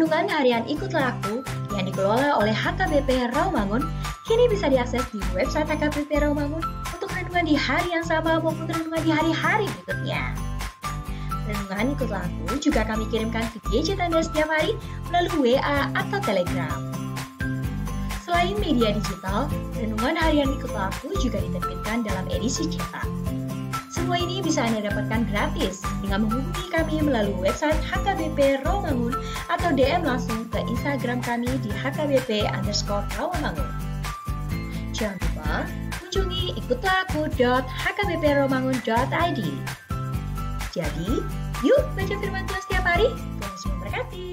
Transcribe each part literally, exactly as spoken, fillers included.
Renungan harian Ikutlah Aku yang dikelola oleh H K B P Rawamangun kini bisa diakses di website H K B P Rawamangun untuk renungan di hari yang sama maupun renungan di hari-hari berikutnya. Renungan Ikutlah Aku juga kami kirimkan ke gadget Anda setiap hari melalui W A atau Telegram. Selain media digital, renungan harian Ikutlah Aku juga diterbitkan dalam edisi cetak. Semua ini bisa Anda dapatkan gratis dengan menghubungi kami melalui website H K B P Rawamangun atau D M langsung ke Instagram kami di H K B P underscore Rawamangun. Jangan lupa kunjungi ikutlah aku dot H K B P rawamangun dot I D. Jadi, yuk baca firman Tuhan setiap hari. Tuhan Yesus memberkati.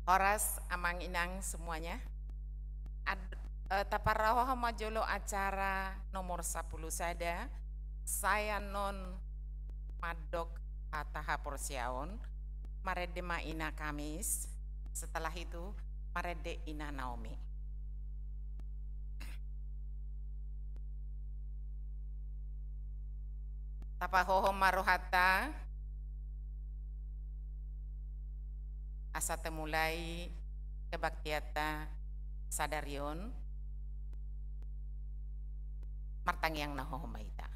Horas, Amang Inang semuanya. Ad-, eh, taparrohahon ma jolo acara nomor sampulu sada, sai annon mandok hata haporseaon, marende ma Ina Kamis, setelah itu marende Ina Naomi. Tapahohom ma rohanta, asa tamulai kebaktianta sadari on, martangiang na hohom ma hita.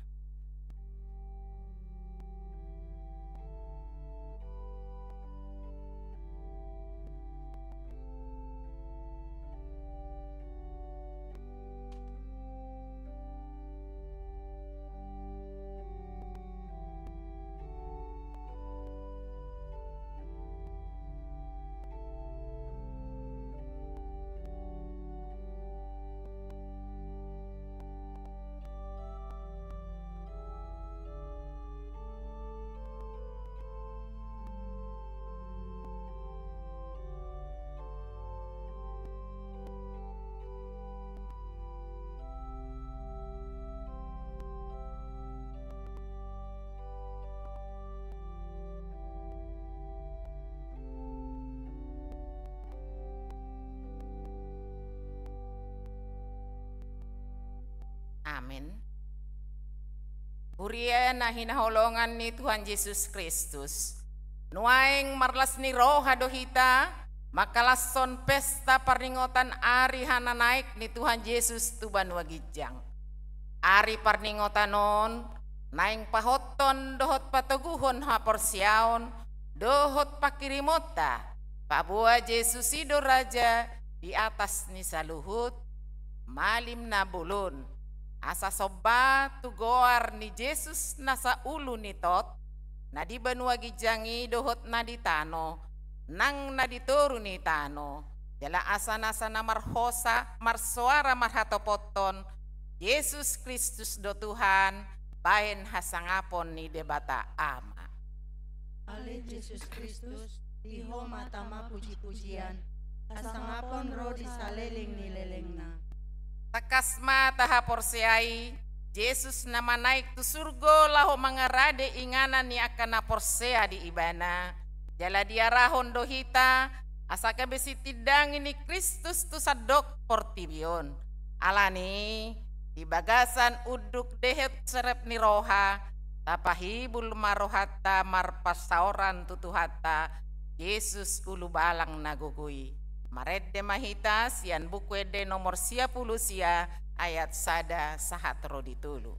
Amen. Huria na hinaholongan ni Tuhan Jesus Kristus, nuaeng marlas ni roha do hita mangkalashon pesta parningotan ari hananaek ni Tuhan Jesus tu banua ginjang. Ari parningotan on naeng pahothon dohot patoguhon haporseaon dohot panghirimonta, paboa Jesus i do Raja di atas ni saluhut malim na bolon, asa somba tu goar ni Jesus na saulu ni tot, na di banua ginjang i dohot na di tano, nang na di toru ni tano, jala asa nasa na marhosa, marsoara marhatopothon, Jesus Kristus do Tuhan, bahen hasangapon ni Debata Ama. Ale Jesus Kristus, di Ho ma tama pujipujian, hasangapon ro di saleleng ni lelengna. Tangkas ma tahaporseai, Jesus na manaek tu surgo laho mangarade inganan ni angka na porsea di Ibana, jala diarahon do hita, asa gabe sitindangi ni Kristus tu sandok portibi on. Alani, di bagasan unduk dohot serep ni roha, tapahibul ma rohanta marparsaoran tu Tuhanta, Jesus ulubalang na gogo i. Marende ma hita sian Buku Ende nomor sia pulu sia, ayat sada sahat ro di tolu.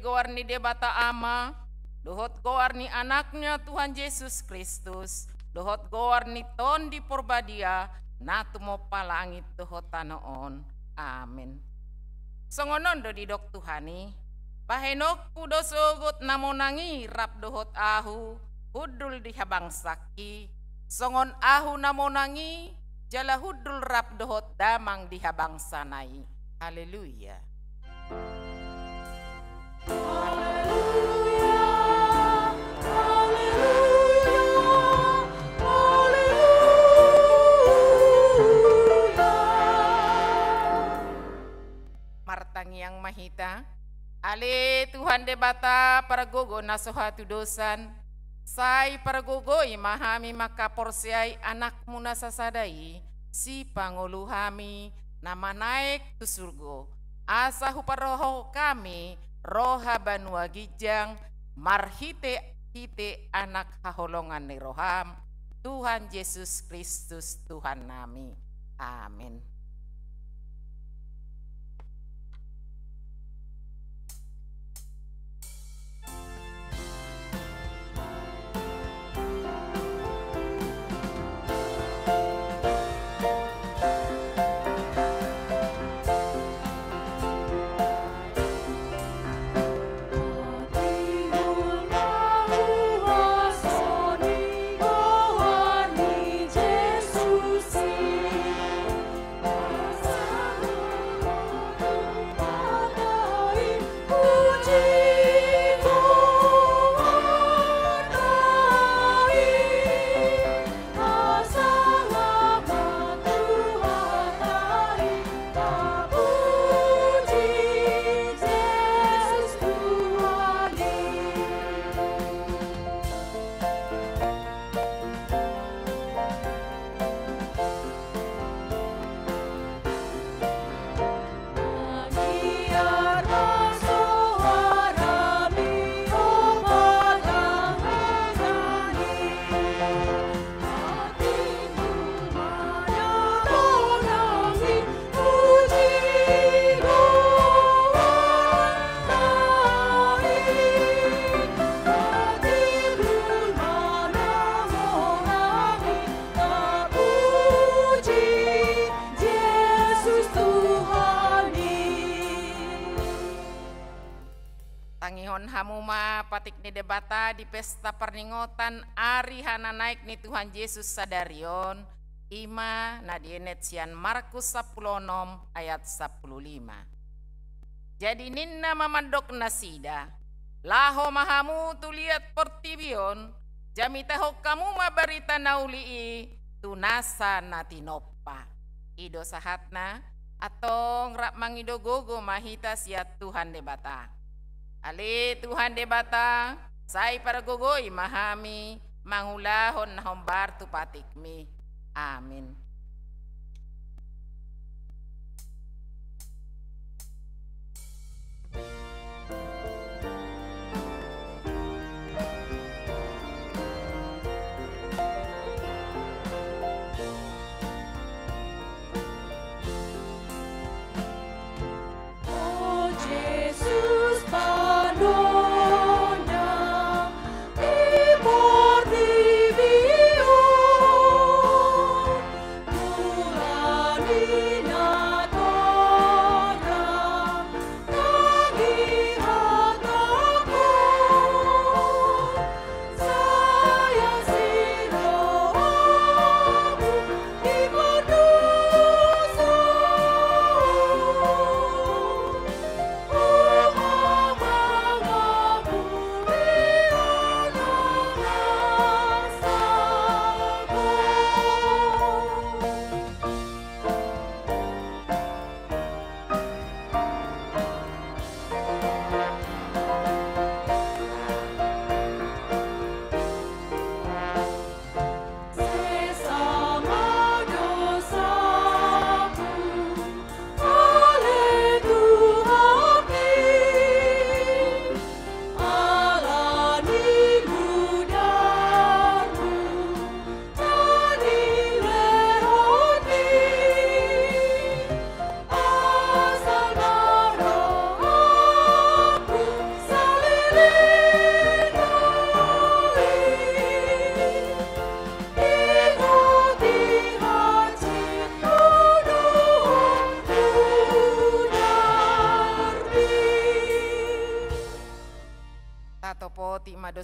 goar ni Debata Ama, dohot goar ni Anakna Tuhan Jesus Kristus, dohot goar ni Tondi Porbadia, na tumompa langit dohot tano on. Amen. Songon on do didok Tuhan i: Bahenonku do sogot na monang i rap dohot ahu, hundul di habangsangki, songon ahu na monang i, jala hundul rap dohot damang di habangsana i. Haleluya. Haleluya, haleluya, haleluya. Martangiang ma hita. Ale Tuhan Debata pargogo na so hatudosan, sai pargogoi ma hami mangkaporseai Anakmu na sasada i, Sipangolu hami, na manaek tu surgo, asa huparrohahon hami roha banua ginjang, marhitehite Anak haholongan ni roham, Tuhan Jesus Kristus Tuhannami. Amen. Tangihon hamu ma patik ni Debata di pesta parningotan ari hananaek ni Tuhan Jesus sadari on, i ma na dienet sian Markus sampulu onom ayat sampulu lima. Jadi ninna ma mandok nasida: Laho ma hamu tu liat portibi on, jamitahon hamu ma barita na uli i tu nasa na tinompa. I do sahatna, antong rap mangido gogo ma hita sian Tuhan Debata. Ale Tuhan Debata, sai pargogoi ma hami mangulahon na hombar tu patikmi. Amin. O Jesus, panonang di portibi on,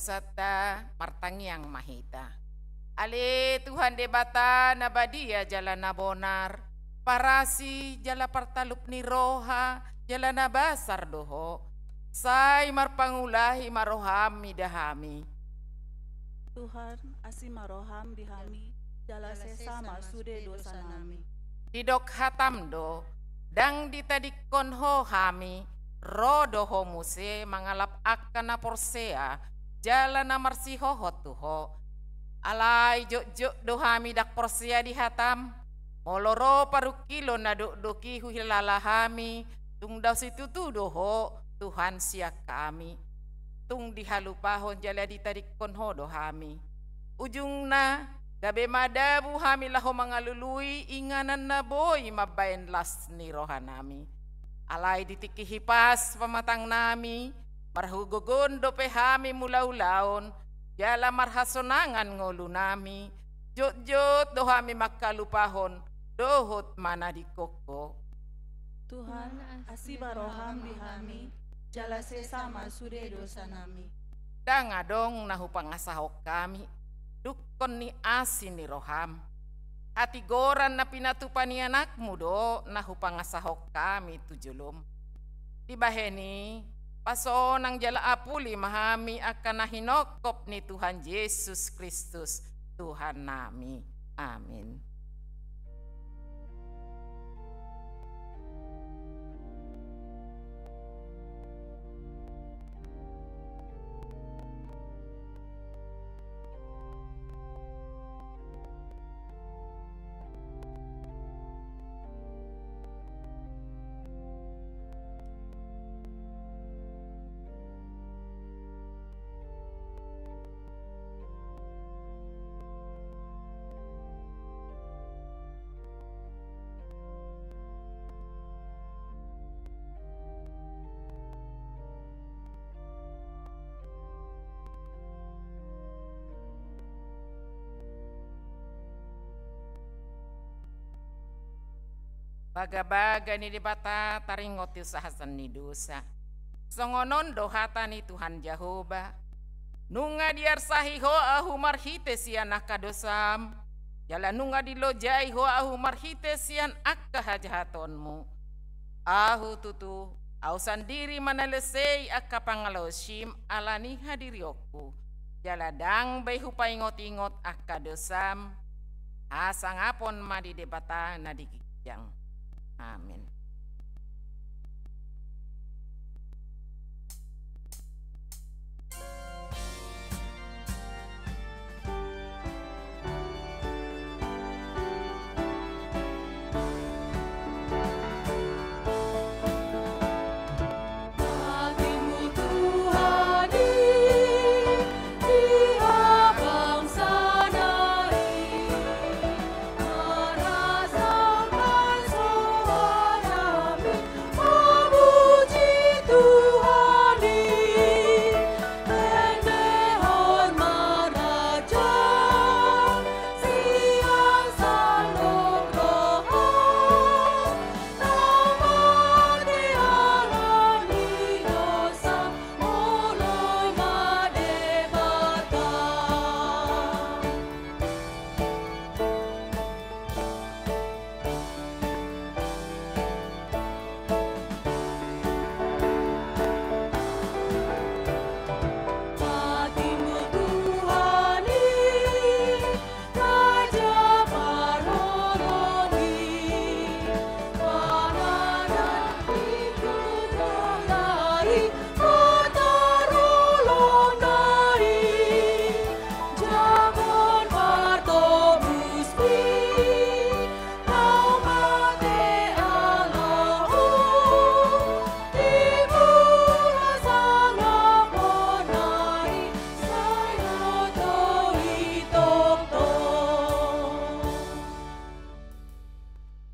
dosanta, martangiang ma hita. Ale Tuhan Debata na badia jala na bonar, parasi jala partalup ni roha, jala na basar do Ho. Sai marpangulahi ma roham mida hami. Tuhan, asi ma roham di hami, jala sesa ma sude dosanami. Didok hatam do, ndang ditadingkon Ho hami, ro do Ho muse mangalap angka na porsea, jala na marsihohot tu Ho. Alai jotjot do hami ndang porsea di hatam, molo ro parungkilon na dokdok i huhilala hami, tung ndang situtu do Ho, Tuhan sian hami. Tung dihalupahon jala ditadingkon Ho do hami. Ujungna, gabe madabu hami laho mangalului inganan na boi mambahen las ni rohanami. Alai di tingki hipas pamatangnami, marhagogoon dope hami mangula ulaon, jala marhasonangan ngolunami, jotjot do hami manghalupahon, dohot manadingkon Ho. Tuhan, asi ma roham di hami, jala sesa ma sude dosanami. Ndang adong na hupangasahon hami, dungkon ni asi ni roham. Hatigoran na pinatupa ni anakmu do na hupangasahon hami tu jolom. Dibahen i, pasonang jala apuli ma hami angka na hinongkop ni Tuhan Jesus Kristus, Tuhannami. Amin. Bagabaga ni Debata taringot tu sahasan ni dosa. Songon on do hata ni Tuhan Jahowa: Nunga diarsahi ho ahu marhite sian angka dosam, jala nunga dilojai ho ahu marhite sian angka hajahatonmu. Ahu tutu, ahu sandiri manalesei angka pangalaosim ala ni hadirionku, jala ndang be hupaingotingot angka dosam. Hasangapon ma di Debata na di ginjang. Amin.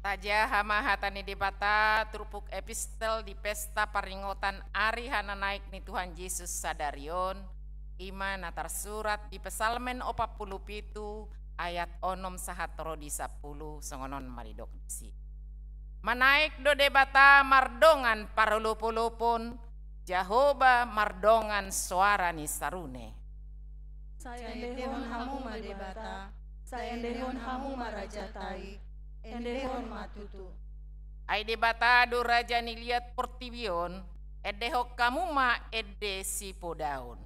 Tajaha ma hata ni Debata turpuk epistel di pesta paringotan ari hananaek ni Tuhan Jesus sadari on, i ma na tarsurat di Psalmen opat pulu pitu ayat onom sahat ro di sampulu, songon on ma didok disi: Manaek do Debata mardongan parolopolopon, Jahowa mardongan soara ni sarune. Sai endehon hamu ma Debata, sai endehon hamu ma rajanta i, endehon ma tutu. Ai Debata do raja ni liat portibi on, endehon hamu ma ende sipodaon.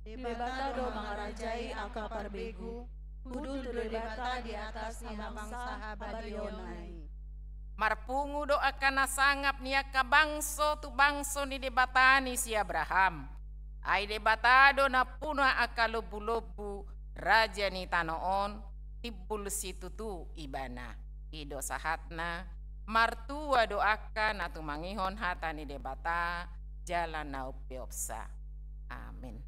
Debata do mangarajai angka parbegu, hundul do Debata di atas ni bangsa habadiaonna i. Marpungu do angka na sangap ni angka bangso tu bangso ni Debata ni si Abraham. Ai Debata do nampuna angka lombulombu raja ni tano on, timbul situtu ibana. I do sahatna, martua do angka na tumangihon hata ni Debata, jala na umpeopsa. Amin.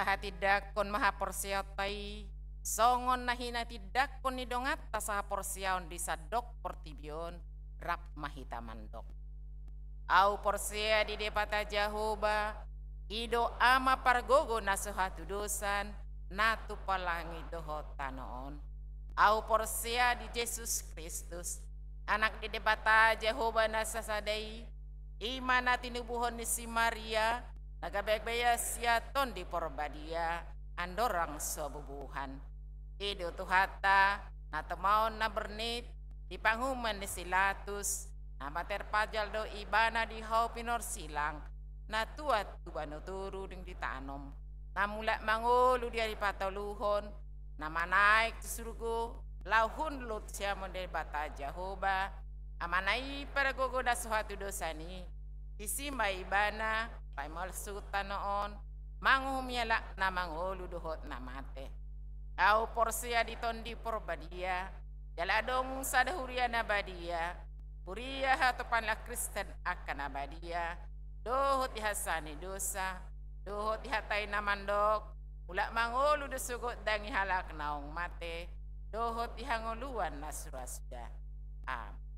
Tahatindangkon ma haporseaonta i, songon na hinatindangkon ni donganta sahaporseaon di sandok portibi on, rap ma hita mandok. Ahu porsea di Debata Jahowa, i do Ama pargogo na so hatudosan, na tumpak langit dohot tano on. Ahu porsea di Jesus Kristus, Anak ni Debata Jahowa na sasada i, i ma na tinubuhon ni si Maria, na gabe bagian sian Tondi Porbadia, andorang so bubuhan. I do Tuhanta, na tumaon na bernit, di panguhuman ni si Pilatus, na mater pajal do ibana di hau pinorsilang, na tuat tu banua toru dung ditanom, na mulak mangolu di ari patoluhon, na manaek tu surgo, laho hundul tu siamun Debata Jahowa, Amana i pargogo na so hatudosan i, disi ma ibana, paimasuhon tano on, manguhumi halak na mangolu dohot na mate. Ahu porsea di Tondi Porbadia, jala adong sada huria na badia, huria hatopan ni halak Kristen angka na badia, dohot di hasesaan ni dosa, dohot di hata i na mandok, mulak mangolu do sogot dang i halak naung mate, dohot di hangoluan na surasuda. Amin.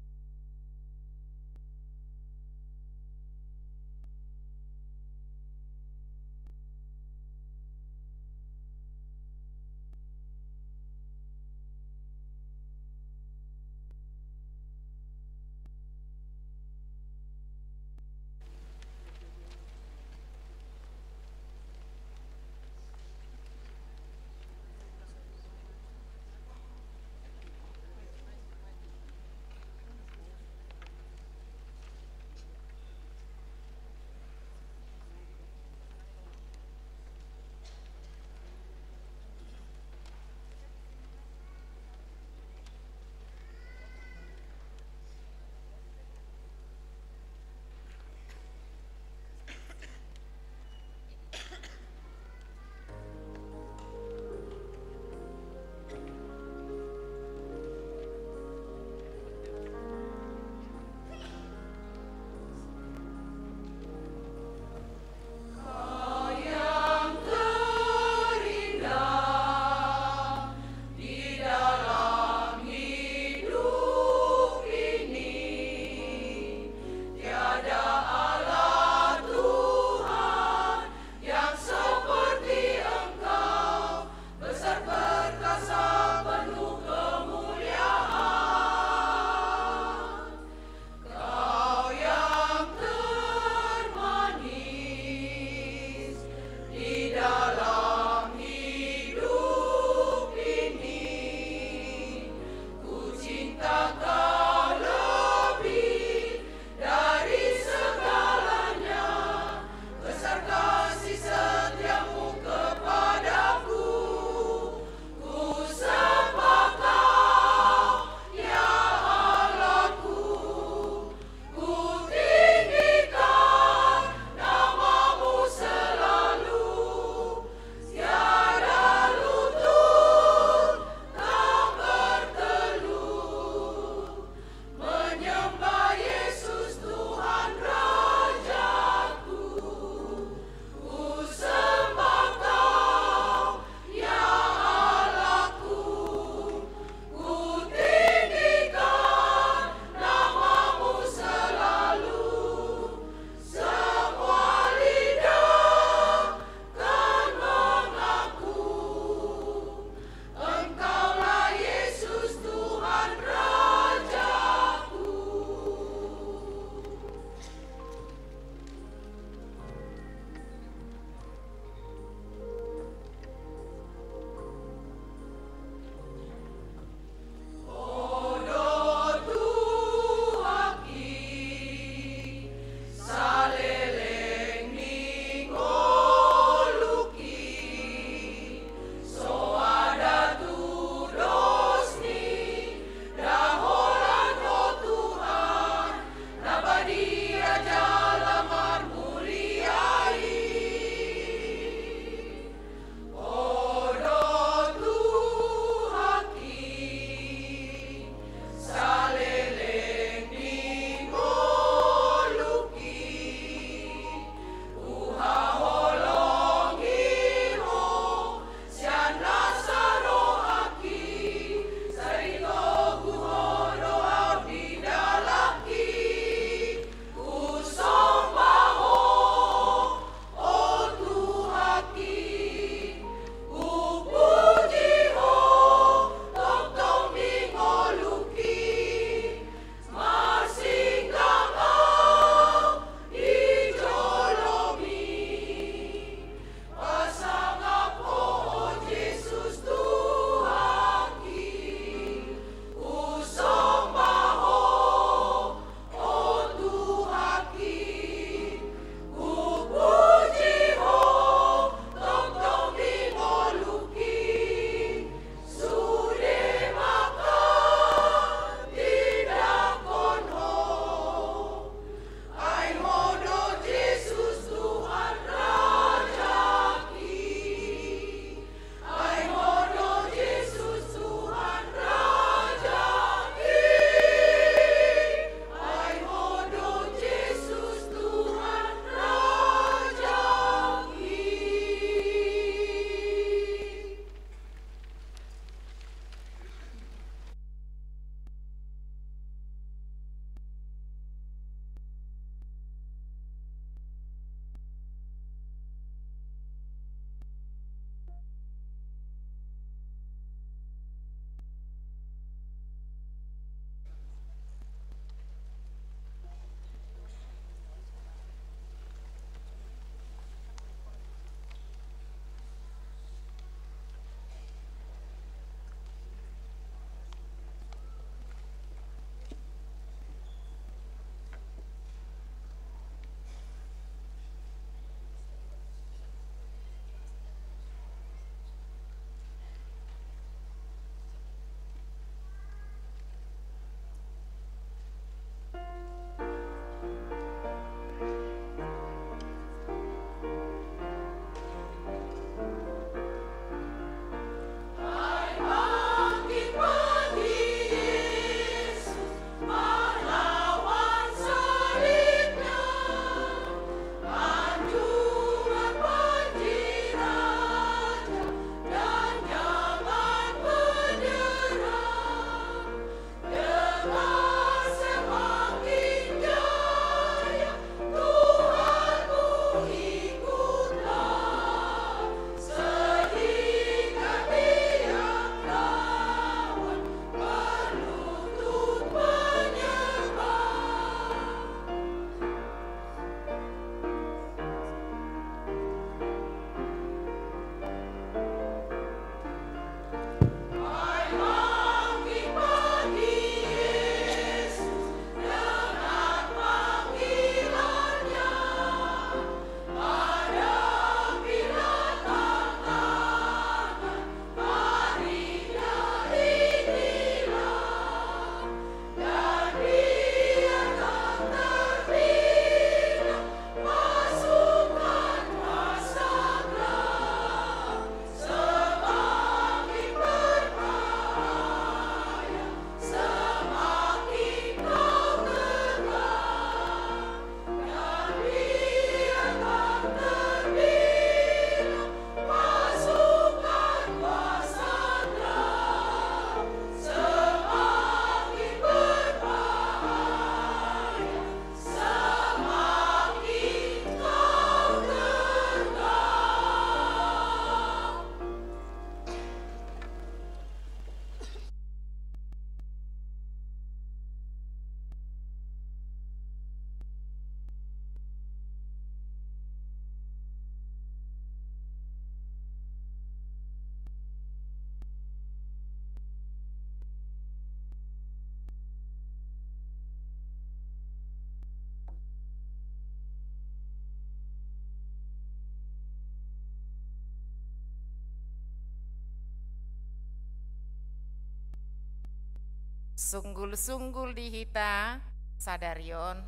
Sunggul-sunggul di hita sadari on,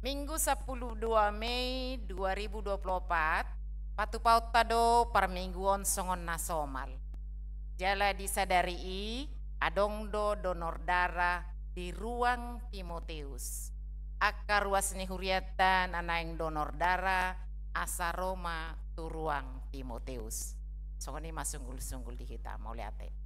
Minggu sampulu dua Mei dua ribu dua puluh opat, patupaonta do parmingguon songon na somal. Jala di sadari i adong do donor darah di ruang Timoteus. Angka ruas ni hurianta na naeng donor darah asa ro ma tu ruang Timoteus. Songon i ma sunggul-sunggul di hita, mauliate.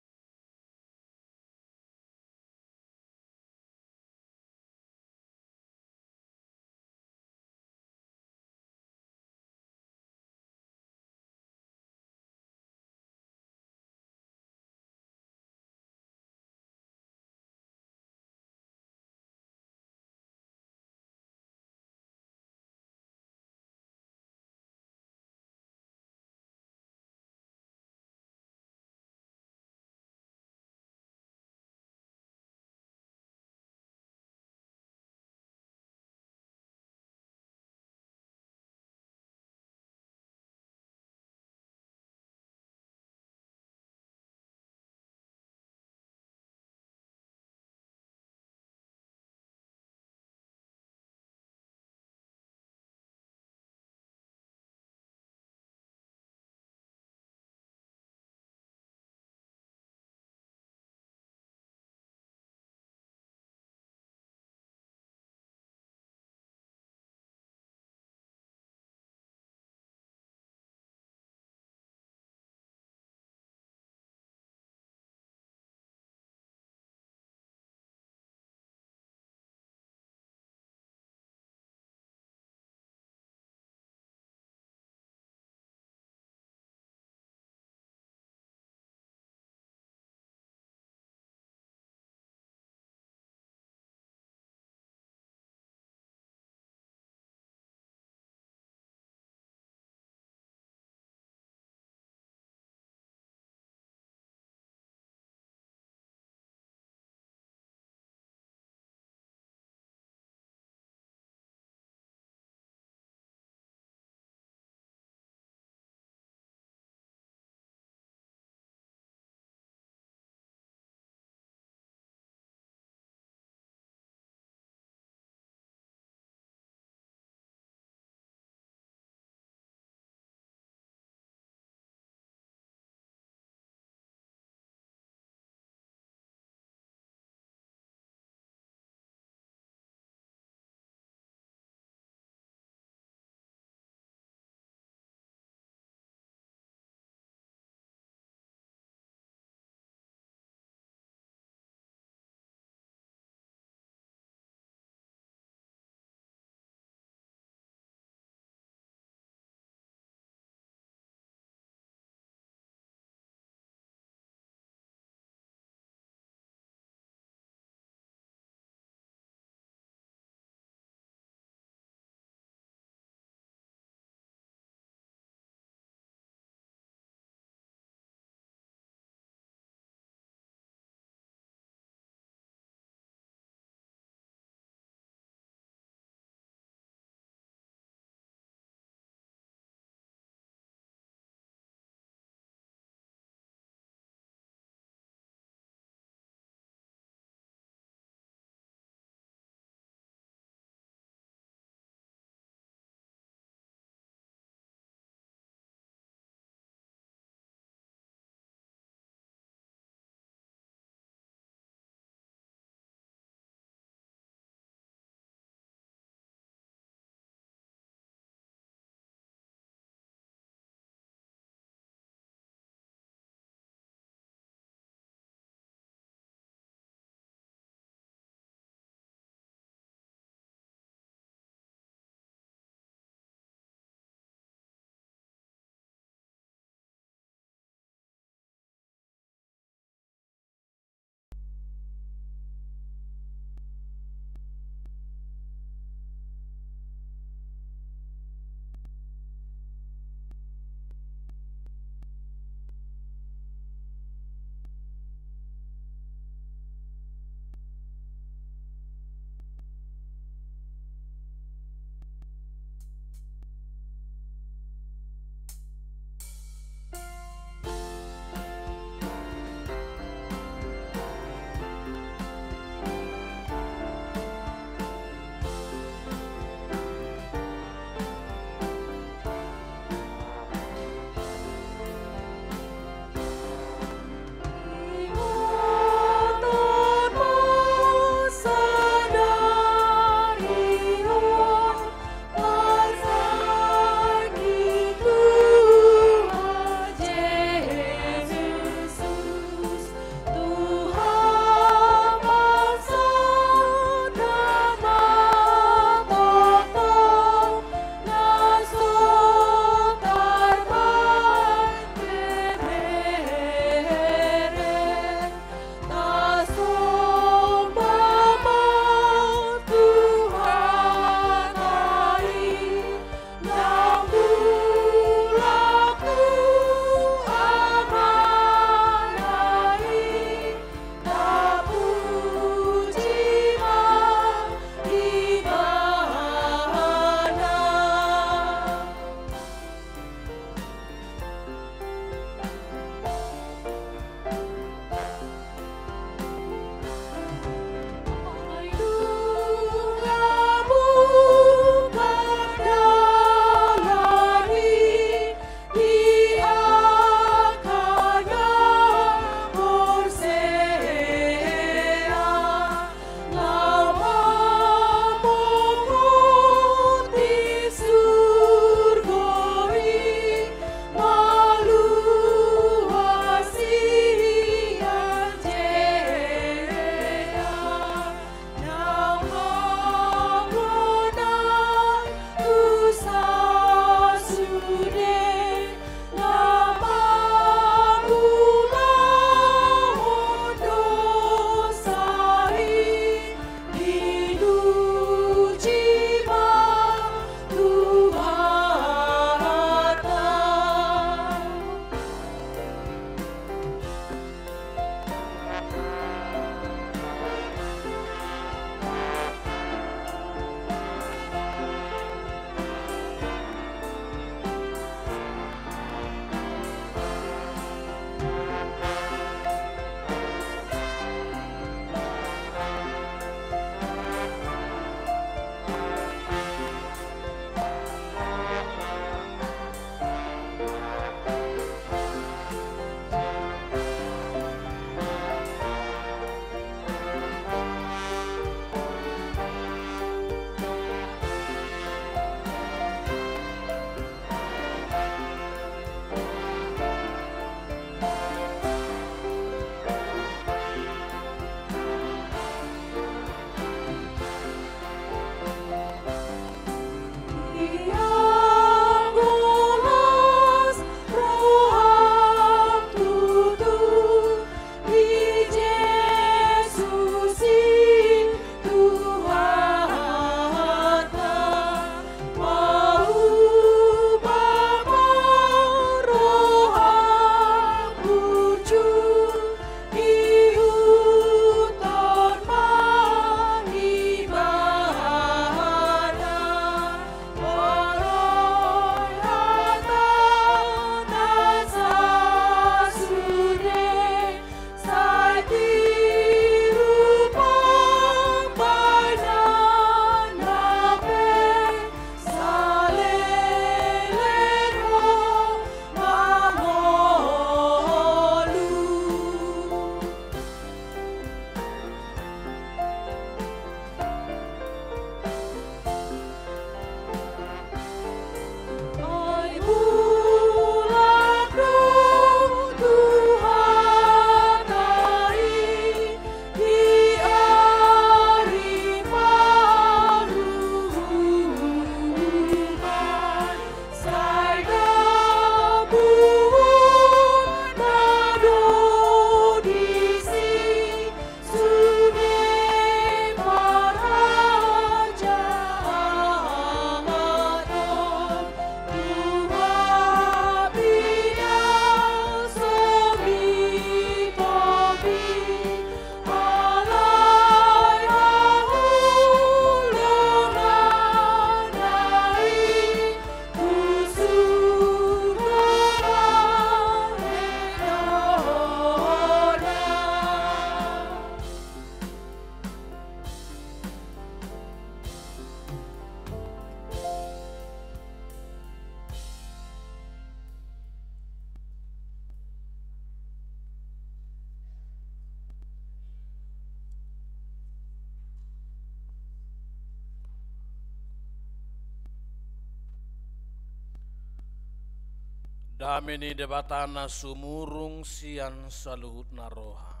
Dame ni Debata na sumurung sian saluhutna roha,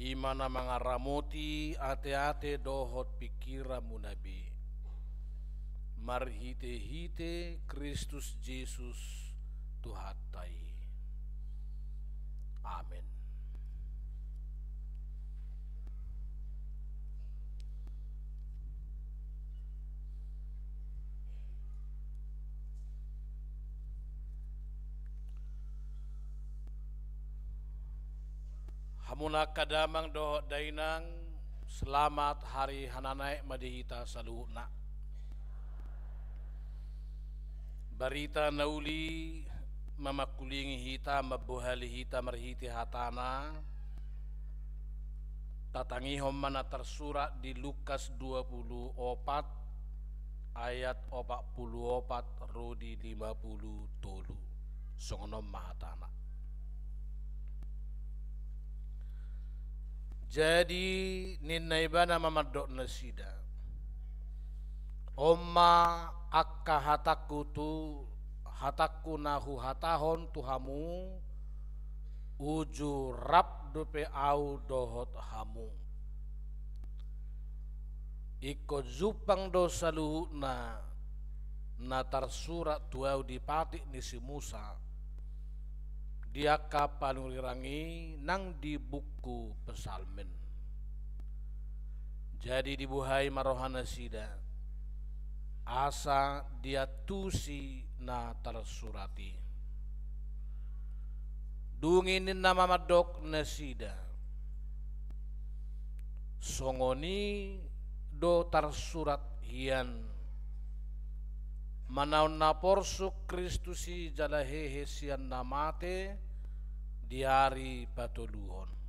i ma na mangaramoti ateate dohot pingkiranmuna be, marhitehite Kristus Jesus Tuhanta i. Amen. Hamuna angka damang dohot dainang, selamat Hari Hananaek ma di hita saluhutna. Barita na uli mamangkulingi hita, mambohali hita marhite hatana, tatangihon ma na tarsurat di Lukas dua pulu opat ayat opat pulu opat ro di lima pulu tolu. Songon on ma hatana. Jadi ninna ibana ma mandok nasida: On ma angka hatangku tu, hatangku na huhatahon tu hamu, uju rap dope ahu dohot hamu. Ingkon jumpang do saluhutna na tarsurat tu ahu di patik ni si Musa, di angka panurirang i nang di buku Psalmen. Jadi dibuhai ma rohanasida, asa diantusi na tarsurat i. Dung i ninna ma mandok nasida: Songon i do tarsurat hian, manaon na porsuk Kristus i jala hehe sian na mate di ari patoluhon.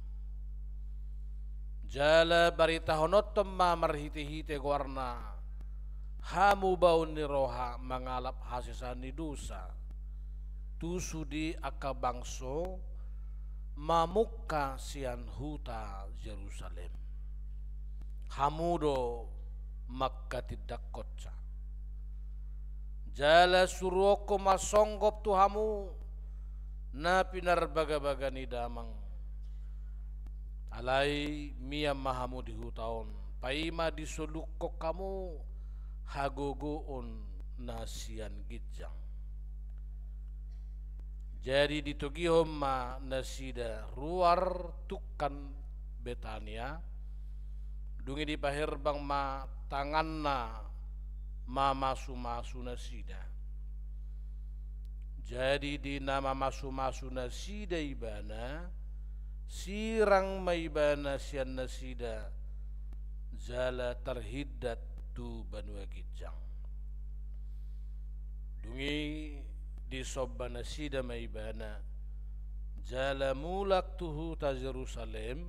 Jala baritahononton ma marhitehite goarna hamubaon ni roha mangalap hasesaan ni dosa tu sude angka bangso, mamungka sian huta Jerusalem. Hamu do mangkatindangkonsa. Jala suruonku ma songgop tu hamu na pinarbagabaga ni damang. Alai mian ma hamu di huta on, paima disolukkon hamu hagogoon na sian ginjang. Jadi ditogihon ma nasida ruar tungkan Betania, dung i dipaherbang ma tanganna mamasumasu nasida. Jadi di na mamasumasu nasida ibana, sirang ma ibana sian nasida, jala tarhindat tu banua ginjang. Dung i disomba nasida ma ibana, jala mulak tu huta Jerusalem,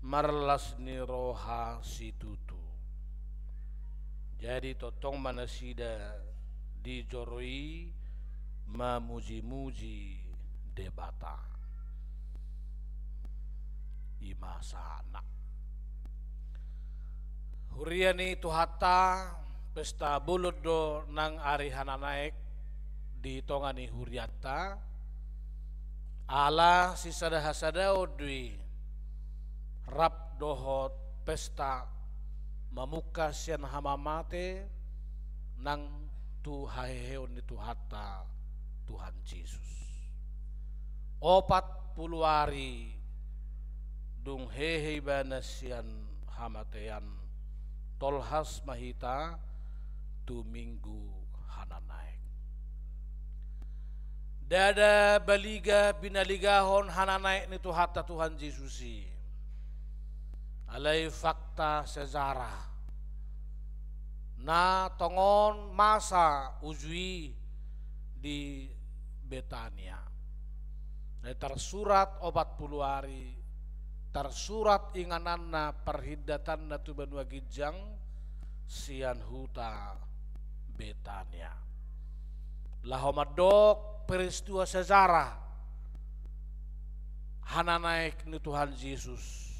marlas ni roha situtu. Jadi tongtong ma nasida di joro i mamujimuji Debata. I ma sahatna. Huria ni Tuhanta, pesta bolon do nang ari Hananaek di tonga ni hurianta. Ala sisada hasadaon do i rap dohot pesta mamungka sian hamamate nang tu haheheon ni Tuhanta Tuhan Jesus. Opat pulu ari dung hehe ibana sian hamatean, tolhas ma hita tu Minggu Hananaek. Ndada baliga binaligahon Hananaek ni Tuhanta Tuhan Jesus i. Alai fakta sejarah na tongon masa uju i di Betania. Na tarsurat opat pulu ari, tarsurat ingananna parhindatanna tu banua ginjang sian huta Betania. Laho mandok peristiwa sejarah Hananaek ni Tuhan Jesus.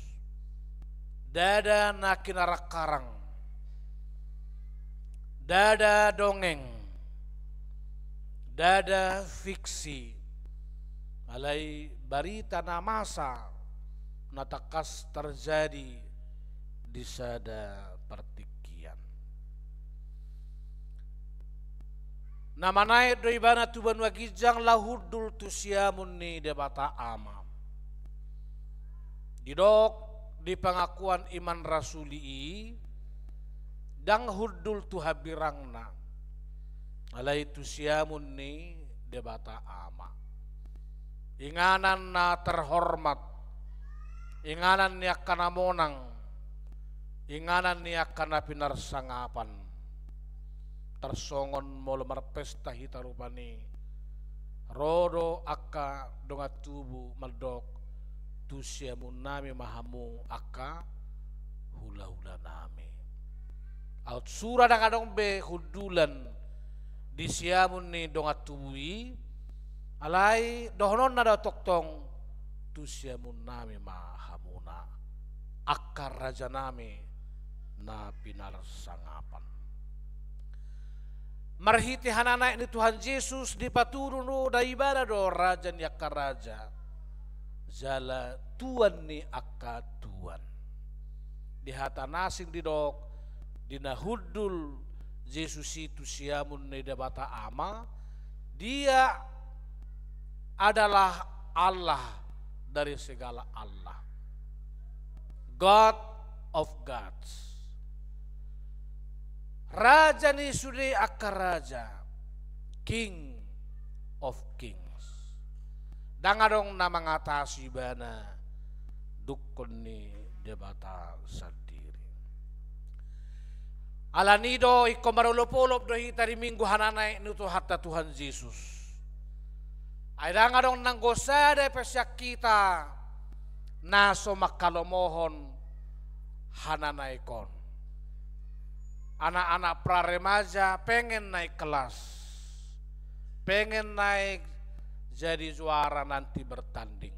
Ndada na kinarangkarang, ndada dongeng, Ndada fiksi, alai barita na masa na tangkas tarjadi di sada partingkian. Na manaek do ibana tu banua ginjang laho hundul tu siamun ni Debata Ama. Didok di pengakuan iman rasuli i, ndang hundul tu hambirangna, alai tu siamun ni Debata Ama. Inganan na terhormat, inganan ni angka na monang, inganan ni angka na pinarsangapan. Tarsongon molo marpesta hita rupani, ro do angka dongan tubu mandok, tu siamun nami ma hamu angka hula-hula nami. Aut sura ndang adong be hundulan di siamun ni dongan tubu i, alai dohononna do tongtong, tu siamun nami ma hamuna, angka raja nami na pinarsangapan. Marhite hananaek ni Tuhan Jesus dipatudu do ibana do raja ni angka raja, jala tuan ni angka tuan. Di hata na asing didok, di na hundul Jesus i tu siamun ni Debata Ama, Dia adalah Allah dari segala Allah. God of gods. Raja ni sude angka raja. King of kings. Ndang adong na mangatasi ibana, dungkon ni Debata sandiri. Alani do ingkon marolop-olop do hita di Minggu hananaek ni Tuhanta Tuhan Jesus. Ai ndang adong nanggo sada pe sian hita na so manghalomohon hananaek on. Anak-anak pra remaja pengen naik kelas, pengen naik jadi juara nanti bertanding.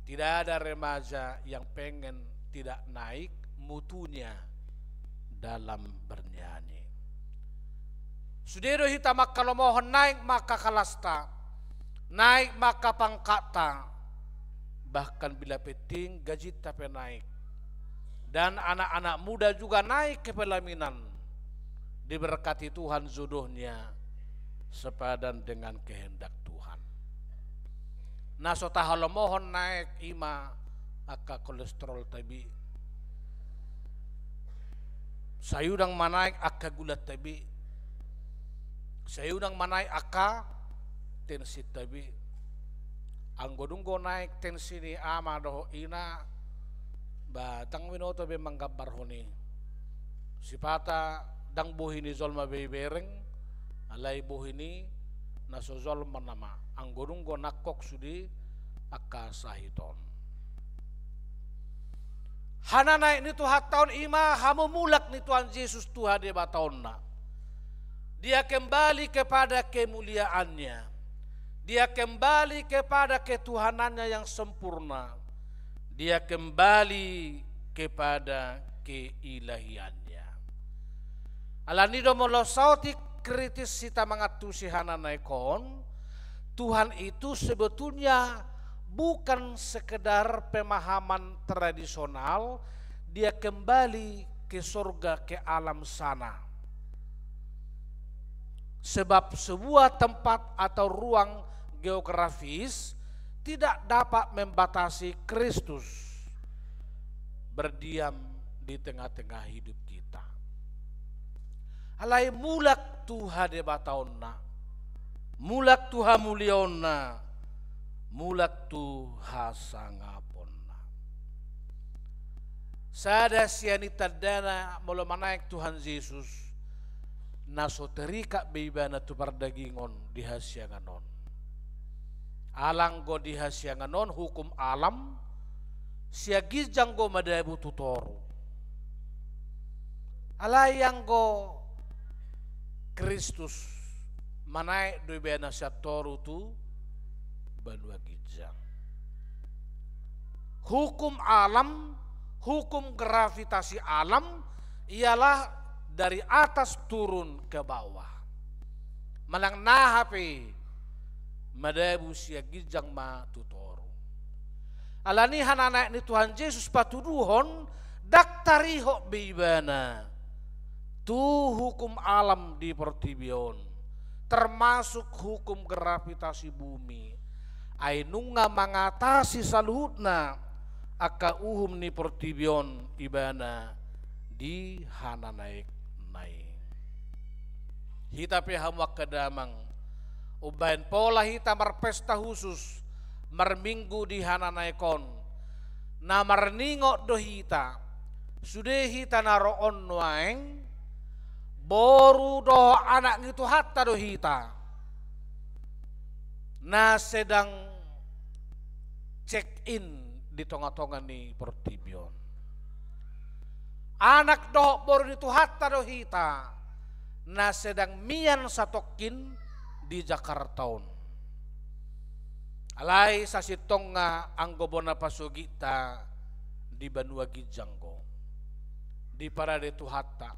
Tidak ada remaja yang pengen tidak naik mutunya dalam bernyanyi. Sude do hita manghalomohon naik ma angka kalasta, naik ma angka pangkatta, bahkan bila penting gajinta pe naik. Dan anak-anak muda juga naik ke pelaminan. Diberkati Tuhan jodohnya sepadan dengan kehendak Tuhan. Na so tahalomohon naek i ma angka kolesterolta be. Sai unang ma naek angka gulata be. Sai unang ma naek angka tensinta be. Anggo dung do naek tensi ni ama dohot ina, ba ndang binoto be manggambarhon i. Sipata ndang bohi ni jolma be ibereng, alai bohi ni na so jolma nama. Anggo dung do nangkok sude angka sahit on. Hananaek ni Tuhanta on i ma hamumulak ni Tuhan Jesus tu hadebataonna. Dia kembali kepada kemuliaannya. Dia kembali kepada ketuhanannya yang sempurna. Dia kembali kepada keilahiannya. Alani do molo saotik kritis hita mangantusi hananaek on, Tuhan itu sebetulnya bukan sekedar pemahaman tradisional, dia kembali ke surga, ke alam sana. Sebab sebuah tempat atau ruang geografis tidak dapat membatasi Kristus berdiam di tengah-tengah hidup kita. Alai mulak tu hadebataonna, mulak tu hamuliaonna, mulak tu hasangaponna. Sada sian i tandana molo manaek Tuhan Jesus, na so terikat be ibana tu pardagingon di hasiangan on. Ala anggo di hasiangan on hukum alam, sian ginjang do madabu tu toru. Alai anggo Kristus, manaek do ibana sian toru tu banua ginjang. Hukum alam, hukum gravitasi alam ialah dari atas turun ke bawah. manang na hape madabu sian ginjang ma tu toru. Alani i hananaek ni Tuhan Jesus patuduhon, ndang tarihot be ibana tu hukum alam di portibi on, termasuk hukum gravitasi bumi. Ai nunga mangatasi saluhutna angka uhum ni portibi on ibana di hananaekna i. Hita pe hamu angka damang, umbahen pola hita marpesta husus, marminggu di hananaek on, na marningot do hita, sude hita na ro on nuaeng, boru dohot anak ni Tuhanta do hita, na sedang check in di tonga-tonga ni portibi on. Anak dohot boru ni Tuhanta do hita, na sedang mian satongkin di Jakarta on. Alai sasintongna anggo bona pasogitta di banua ginjang do, diparade Tuhanta.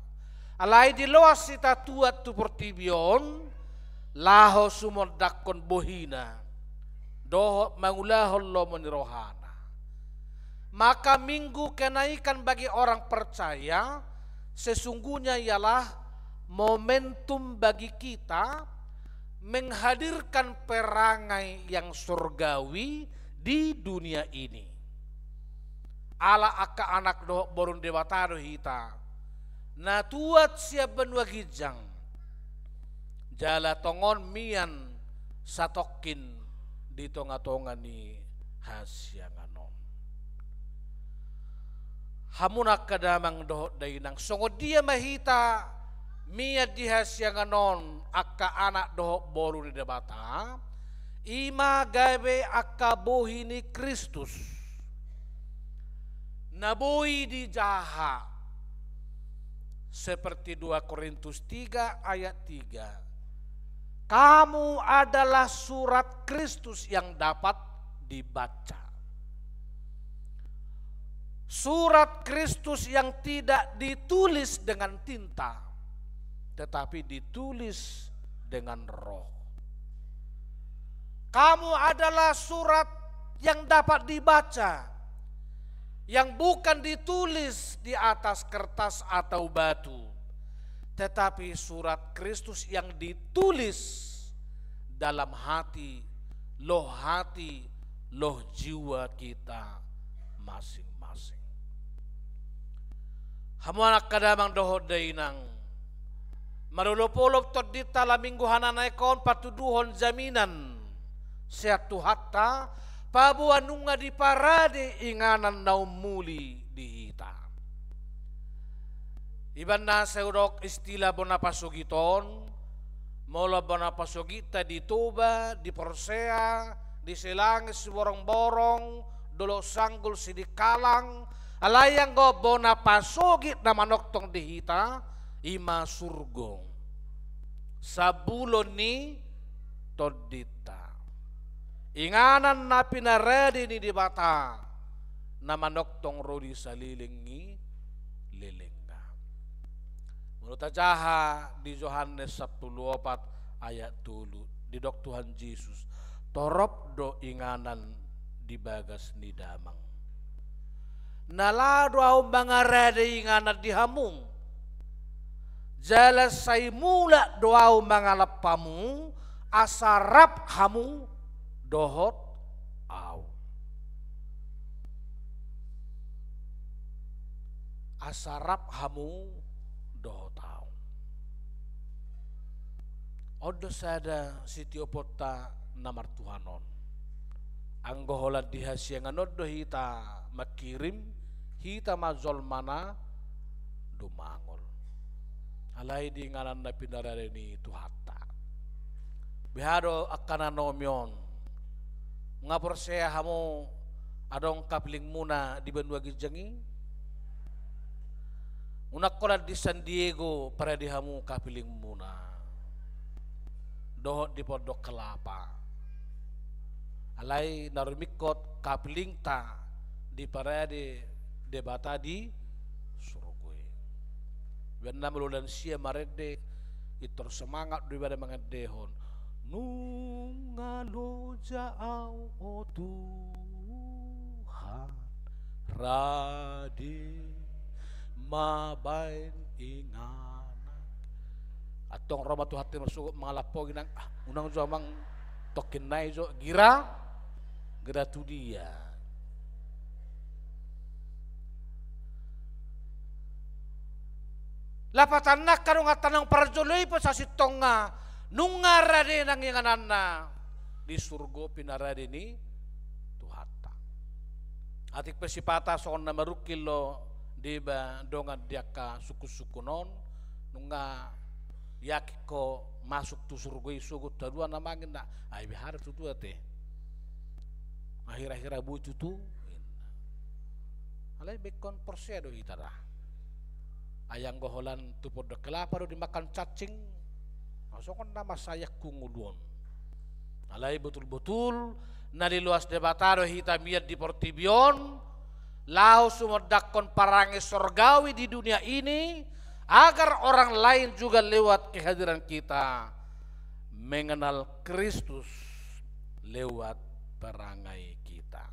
Alai diloas hita tuat tu portibi on, laho sumondangkon bohina dohot mangulahon lomo ni rohana. Maka Minggu Kenaikan bagi orang percaya sesungguhnya ialah momentum bagi kita menghadirkan perangai yang surgawi di dunia ini. Ala angka anak dohot boru ni Debata do hita, na tuat sian banua ginjang, jala tongon mian satongkin di tonga-tonga ni hasiangan on. Hamu angka damang dohot dainang, songon dia ma hita mian di hasiangan on angka anak dohot boru ni Debata, i ma gabe angka bohi ni Kristus, na boi dijaha. Seperti dua Korintus tiga ayat tiga, kamu adalah surat Kristus yang dapat dibaca. Surat Kristus yang tidak ditulis dengan tinta, tetapi ditulis dengan Roh. Kamu adalah surat yang dapat dibaca, yang bukan ditulis di atas kertas atau batu, tetapi surat Kristus yang ditulis dalam hati, loh hati, loh jiwa kita masing-masing. Hamu angka damang dohot dainang, marolop-olop tondinta ala Minggu Hananaek on patuduhon jaminan sian Tuhanta, paboa nunga diparade inganan na ummuli di hita. Ibaen na sai hudok istilah bona pasogit on, molo bona pasogitta di Toba, di Porsea, di Silangi, Siborongborong, Dolok Sanggul, Sidikalang, alai anggo bona pasogit na manongtong di hita, i ma surgo. Sabulon ni tondinta. Inganan na pinarade ni Debata na manongtong ro di salelengi lelengna. Molo tajaha di Johannes sampulu opat ayat tolu, didok Tuhan Jesus, torop do inganan di bagas ni Damang. Na laho do Ahu mangarade inganan di hamu, jala sai mulak do Ahu mangalap hamu, asa rap hamu dohot Ahu. Asa rap hamu dohot Ahu. On do sada sitioponta na martuhan on. Anggo holan di hasiangan on do hita mangkirim, hita ma jolma na dumangol. Alai di inganan na pinarade ni Tuhanta. Beha do angka na naomi on. Nga porsea hamu adong kaplingmuna di banua ginjang i? Unang holan di San Diego parade hamu kaplingmuna dohot di Pondok Kelapa. Alai na rumingkot kaplingta diparade Debata di surgo i. Ibaen na molo lansia marende, Pintor semangat do ibana mangendehon. Nunga loja au, o Tuhan, rade ma baen inganan. Antong ro ma Tuhanta marsogot mangalap pogi nang, ah, unang jo amang, tongkin nai jo, gira, gira tu dia. Lapatanna angka donganta naung parjolo i pe sasintongna, nunga rade nang ingananna di surgo pe na rade ni Tuhanta. Atik pe sipata songon na marungkil do deba dongan di angka sungkunsungkun on, nunga yakin ho masuk tu surgo i sogot tu haduan amang, ninna. Ai be hara tutu ate. Akhir-akhir boi tutu, ninna. Alai ingkon porsea do hita da. Ai anggo holan tu Pondok Kelapa do dimakan cacing, songon na mansai angka ngolu on. Alai botul-botul na niloas Debata do hita mian di portibi on, laho sumondangkon parange sorgawi di dunia ini, agar orang lain juga lewat kehadiran kita mengenal Kristus lewat perangai kita.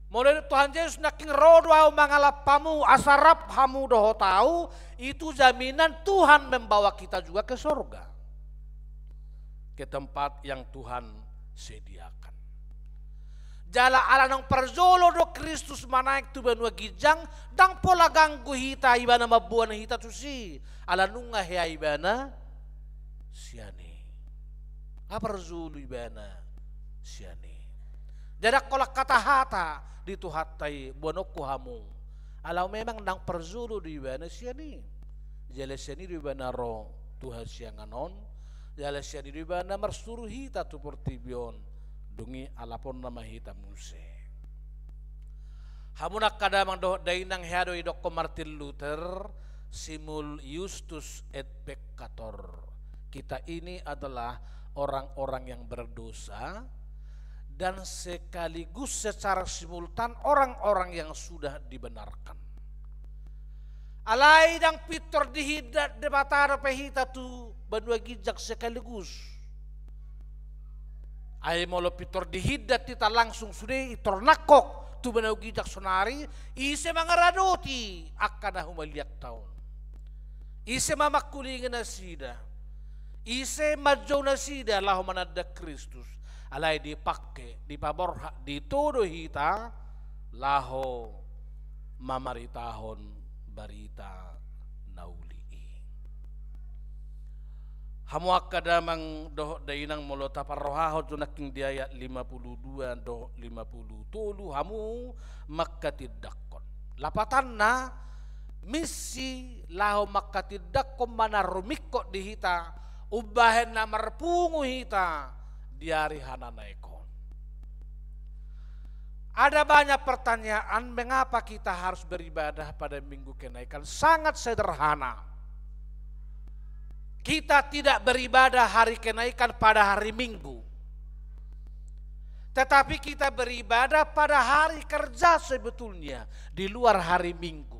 Molo didok Tuhan Jesus, nangkin ro do au mangalap hamu, asa rap hamu dohot au, itu jaminan Tuhan membawa kita juga ke sorga, ke tempat yang Tuhan sediakan. Jala ala naung parjolo do Kristus manaek tu banua ginjang, ndang pola ganggu hita ibana mamboan hita tusi, ala nunga hea ibana sian i. Ala parjolo ibana sian i. Jadi anggo holan hata-hata di Tuhanta i, boanonku hamu, ala memang ndang parjolo do ibana sian i. Jala sian i do ibana ro tu hasiangan on, jala sian i do ibana marsuru hita tu portibi on, dung i alaponna ma hita muse. Hamu angka damang dohot dainang, hea do didokkon Martin Luther, simul iustus et peccator. Kita ini adalah orang-orang yang berdosa dan sekaligus secara simultan orang-orang yang sudah dibenarkan. Alai ndang pintor dihindat Debata dope hita tu banua ginjang sekaligus. Ai molo pintor dihindat hita langsung sude, pintor nangkok tu banua ginjang saonari, ise mangaradoti angka na humaliangta on? Ise ma mangkulingi nasida? Ise manjou nasida laho mananda Kristus? Alai dipangke, dipaborhat, ditodo hita laho mamaritahon barita na uli i. Hamu angka damang dohot dainang, molo taparrohahon jo nangkin di ayat lima puluh dua dohot lima puluh tolu, hamu mangkatindangkon. Lapatanna, misi laho mangkatindangkon ma na rumingkot di hita, umbahen na marpungu hita di ari hananaek on. Ada banyak pertanyaan, mengapa kita harus beribadah pada Minggu Kenaikan? Sangat sederhana. Kita tidak beribadah hari Kenaikan pada hari Minggu. Tetapi kita beribadah pada hari kerja sebetulnya, di luar hari Minggu.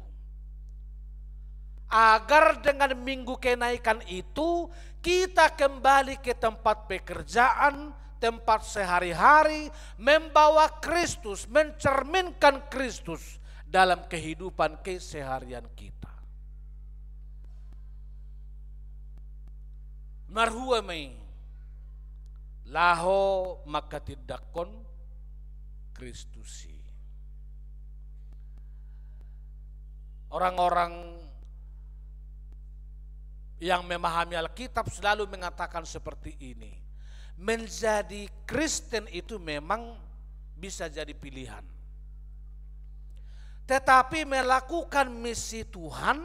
Agar dengan Minggu Kenaikan itu, kita kembali ke tempat pekerjaan, tempat sehari-hari, membawa Kristus, mencerminkan Kristus dalam kehidupan keseharian kita. Marhua ma i? Laho mangkatindangkon Kristus i. Orang-orang yang memahami Alkitab selalu mengatakan seperti ini, menjadi Kristen itu memang bisa jadi pilihan. Tetapi melakukan misi Tuhan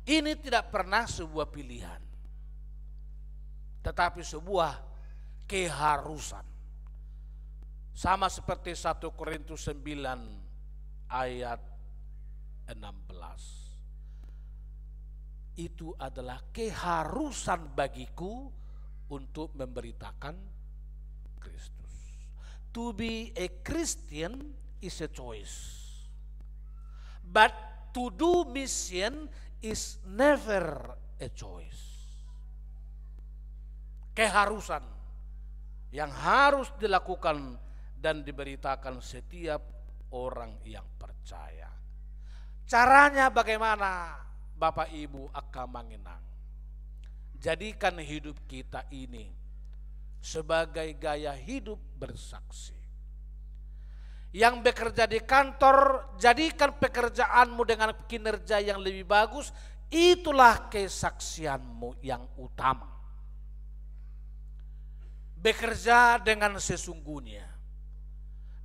ini tidak pernah sebuah pilihan, tetapi sebuah keharusan. Sama seperti satu Korintus sembilan ayat enam belas. Itu adalah keharusan bagiku untuk memberitakan Kristus. To be a Christian is a choice. But to do mission is never a choice. Keharusan yang harus dilakukan dan diberitakan setiap orang yang percaya. Caranya bagaimana, Bapak Ibu, angka amang inang? Jadikan hidup kita ini sebagai gaya hidup bersaksi. Yang bekerja di kantor, jadikan pekerjaanmu dengan kinerja yang lebih bagus, itulah kesaksianmu yang utama. Bekerja dengan sesungguhnya,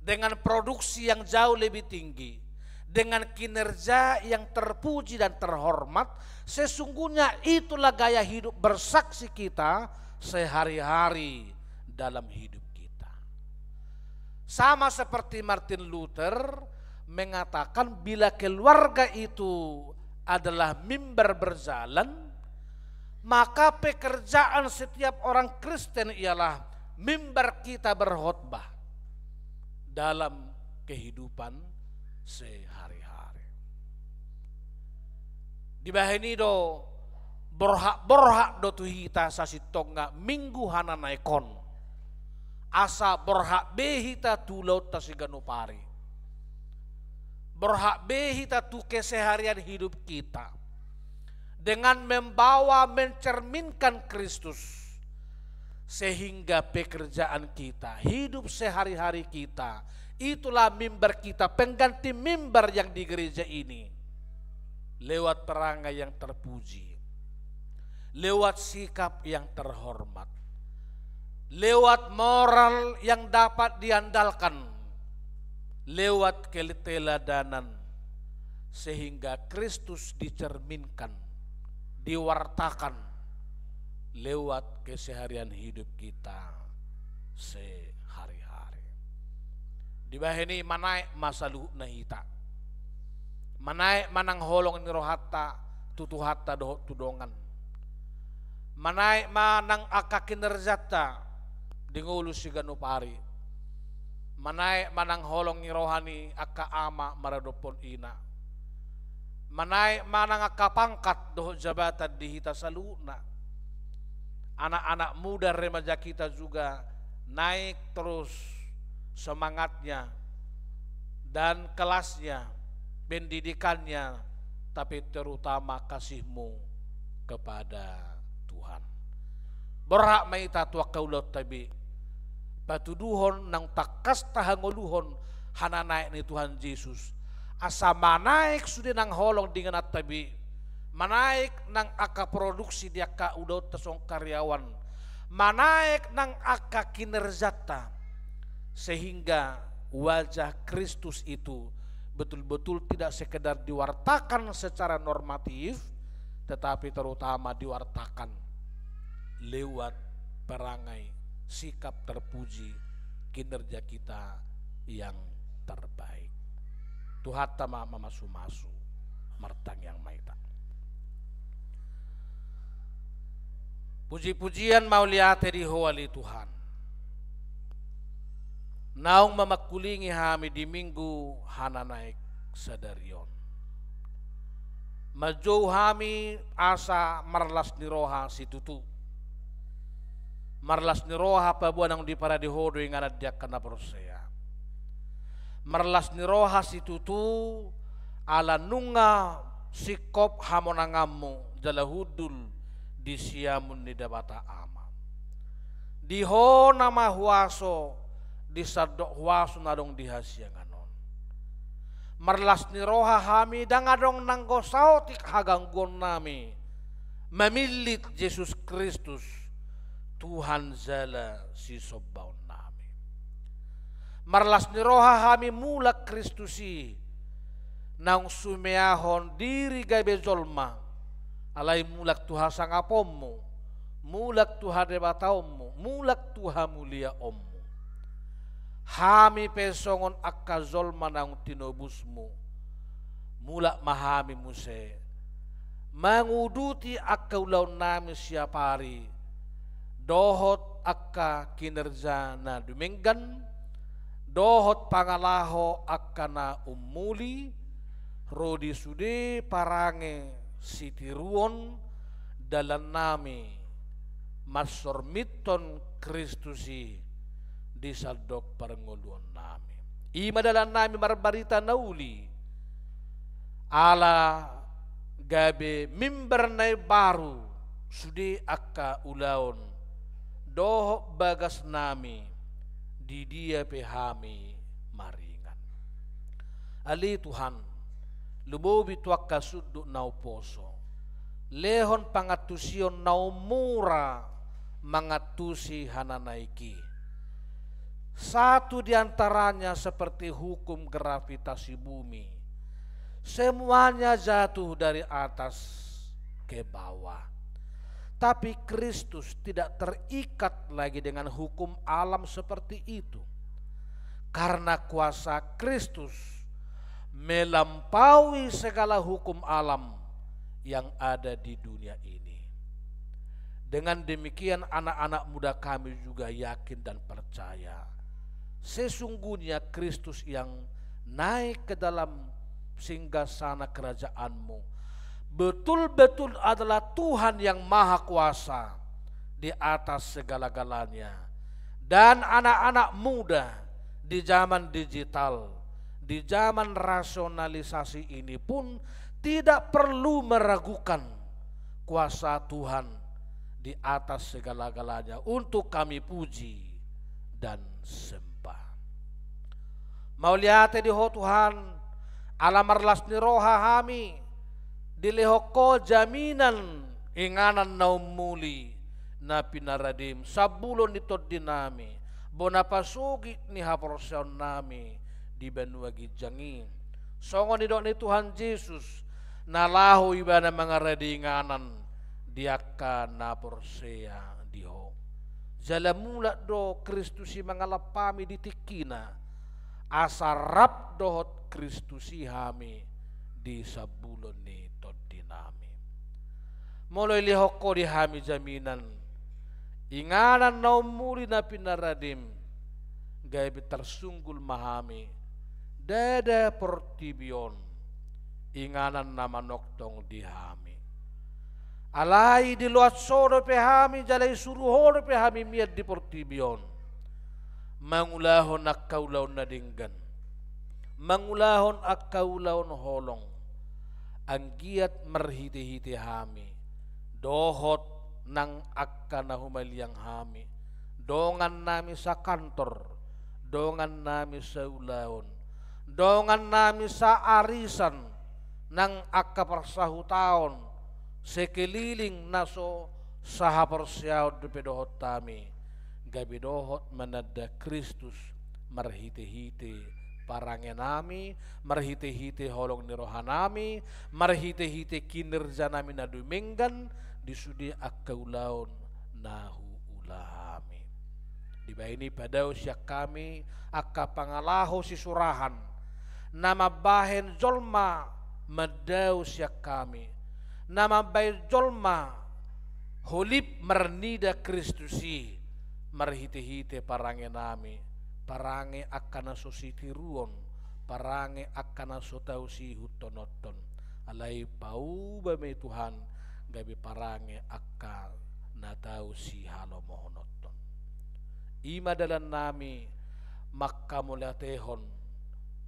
dengan produksi yang jauh lebih tinggi, dengan kinerja yang terpuji dan terhormat, sesungguhnya itulah gaya hidup bersaksi kita sehari-hari dalam hidup kita. Sama seperti Martin Luther mengatakan, bila keluarga itu adalah mimbar berjalan, maka pekerjaan setiap orang Kristen ialah mimbar kita berkhotbah dalam kehidupan sehari-hari. Dibahen i do, borhat-borhat do tu hita sasintongna Minggu Hananaek on, asa borhat be hita tu ulaonta siganup ari. Borhat be hita tu keseharian hidup kita dengan membawa, mencerminkan Kristus, sehingga pekerjaan kita, hidup sehari-hari kita, itulah mimbar kita, pengganti mimbar yang di gereja ini, lewat perangai yang terpuji, lewat sikap yang terhormat, lewat moral yang dapat diandalkan, lewat keteladanan, sehingga Kristus dicerminkan, diwartakan lewat keseharian hidup kita sehari-hari. Dibahen i, manaek ma saluhutna hita. Manaek ma nang holong ni rohanta tu Tuhanta dohot tu dongan. Manaek ma nang angka kinerjanta di ngolu siganup ari. Manaek ma nang holong ni roha ni angka ama maradophon ina. Manaek ma nang angka pangkat dohot jabatan di hita saluhutna. Anak-anak muda, remaja kita juga naik terus semangatnya dan kelasnya, pendidikannya, tapi terutama kasihmu kepada Tuhan. Borhat ma hita tu angka ulaonta be, patuduhon naung tangkas tahangoluhon hananaek ni Tuhan Jesus, asa manaek sude nang holong di ingananta be, manaek nang angka produksi di angka ulaonta songon karyawan, manaek nang angka kinerjanta, sehingga wajah Kristus itu betul-betul tidak sekedar diwartakan secara normatif, tetapi terutama diwartakan lewat perangai, sikap terpuji, kinerja kita yang terbaik. Tuhanta ma mamasu-masu. Martangiang ma hita. Puji-pujian mauliate di Ho ale Tuhan, naung mamangkulingi hami di Minggu Hananaek sadari on. Manjou hami asa marlas ni roha situtu. Marlas ni roha paboa naung diparade Ho do inganan di angka na porsea. Marlas ni roha situtu ala nunga singkop hamonanganmu jala hundul di siamun ni Debata Ama. Di Ho nama huaso di sandok huaso na adong di hasiangan on. Marlas ni roha hami ndang adong nanggo saotik hagangguonnami mamillit Jesus Kristus, Tuhan jala sisombaonnami. Marlas ni roha hami mulak Kristus i, naung sumeahon diri gabe jolma, alai mulak tu hasangaponmu, mulak tu hadebataonmu, mulak tu hamuliaonmu. Hami pe songon angka jolma naung tinobusmu, mulak ma hami muse manguduti angka ulaonnami siapari, dohot angka kinerja na dumenggan, dohot pangalaho angka na ummuli, ro di sude parange sitiruon, dalannami mansormithon Kristus i di sandok parngoluonnami. I ma dalannami marbarita na uli, ala gabe mimbar na imbaru sude angka ulaon dohot bagasnami di dia pe hami maringan. Ale Tuhan, lumobi tu angka sundut na huposo, lehon pangantusion na ummura mangantusi hananaek i. Satu di antaranya seperti hukum gravitasi bumi. Semuanya jatuh dari atas ke bawah. Tapi Kristus tidak terikat lagi dengan hukum alam seperti itu. Karena kuasa Kristus melampaui segala hukum alam yang ada di dunia ini. Dengan demikian, anak-anak muda kami juga yakin dan percaya, sesungguhnya Kristus yang naik ke dalam singgasana kerajaan-Mu betul-betul adalah Tuhan yang Maha Kuasa di atas segala-galanya. Dan anak-anak muda di zaman digital, di zaman rasionalisasi ini pun tidak perlu meragukan kuasa Tuhan di atas segala-galanya untuk kami puji dan sembah. Mauliate di Ho Tuhan, ala marlas ni roha hami dilehon Ho jaminan inganan na ummuli na pinaradem, sambulo ni tondinami, bona pasogit ni haporseaonnami di banua ginjang i. Songon nidok ni Tuhan Jesus, na laho Ibana mangarade inganan di angka na porsea di Ho. Jala mulak do Kristus i mangalap hami di tingkina, asa rap dohot Kristus i hami di sambulo ni tondinami. Molo dilehon Ho di hami jaminan inganan na ummuli na pinaradem, gabe tarsunggul ma hami, ndada portibi on inganan na manongtong di hami. Alai diloas Ho dope hami jala disuru Ho dope hami mian di portibi on, mangulahon angka ulaon na denggan, mangulahon angka ulaon holong, anggiat marhite-hite hami dohot nang angka na humaliang hami, dongannami sakantor, dongannami saulaon, dongannami saarisan, nang angka parsahutaon sekeliling na so sahaporseaon dope dohot hami, gabe dohot mananda Kristus marhite-hite parangenami, marhite-hite holong ni rohanami, marhite-hite kinerjanami na dumenggan di sude angka ulaon na huula hami. Dibahen i padao sian hami angka pangalaho sisurahan na mambahen jolma mandao sian hami, na mambahen jolma holip marnida Kristus i marhite-hite parangenami, parange angka na so sitiruon, parange angka na so tau siihuthononhon. Alai pauba ma i Tuhan gabe parange angka na tau sihalomohononhon. I ma dalannami manghamauliatehon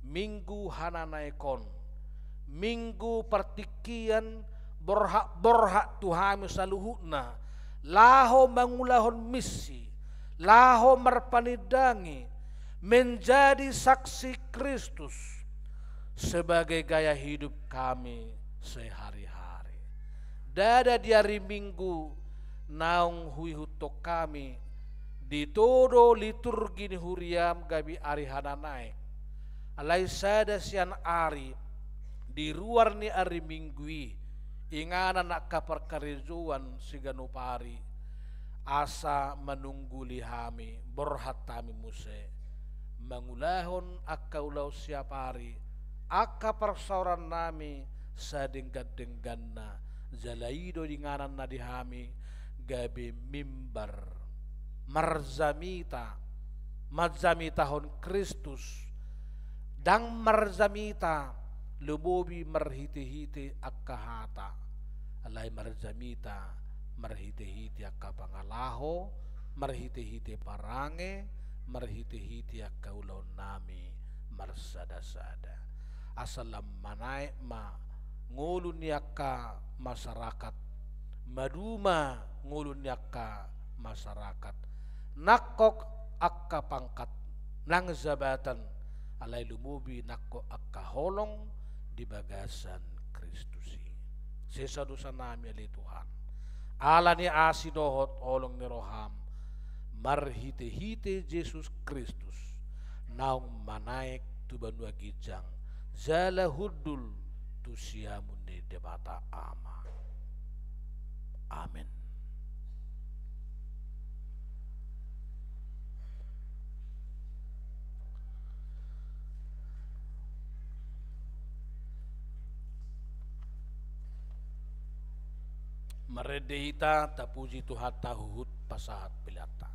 Minggu hananaek on, Minggu partingkian borhat-borhat tu hami saluhutna, laho mangulahon misi, laho marpanindangi, menjadi saksi Kristus sebagai gaya hidup kami sehari-hari. Ndada di ari Minggu naung huihuthon hami ditodo liturgi ni huriam gabe ari hananaek. Alai sada sian ari di ruar ni ari Minggu i, inganan angka parkarejoan siganup ari, asa manungguli hami, borhat hami muse mangulahon angka ulaon siap ari, angka parsaorannami sadenggan-dengganna, jala i do inganan na di hami gabe mimbar marjamita, marjamitahon Kristus, ndang marjamita lumobi marhite-hite angka hata, alai marjamita marhite-hite angka pangalaho, marhite-hite parange, marhite-hite angka ulaonnami marsadasada. Asa lam manaek ma ngolu ni angka masarakat, maduma ngolu ni angka masarakat, nangkok angka pangkat nang jabatan, alai lumobi nangkok angka holong di bagasan Kristus i. Sesa dosanami ale Tuhan. Ala ni asi dohot holong ni roham, marhite-hite Jesus Kristus, naung manaek tu banua ginjang, jala hundul tu siamun ni Debata Ama. Amen. Marende hita, tapuji Tuhanta huhut pasahat peleanta.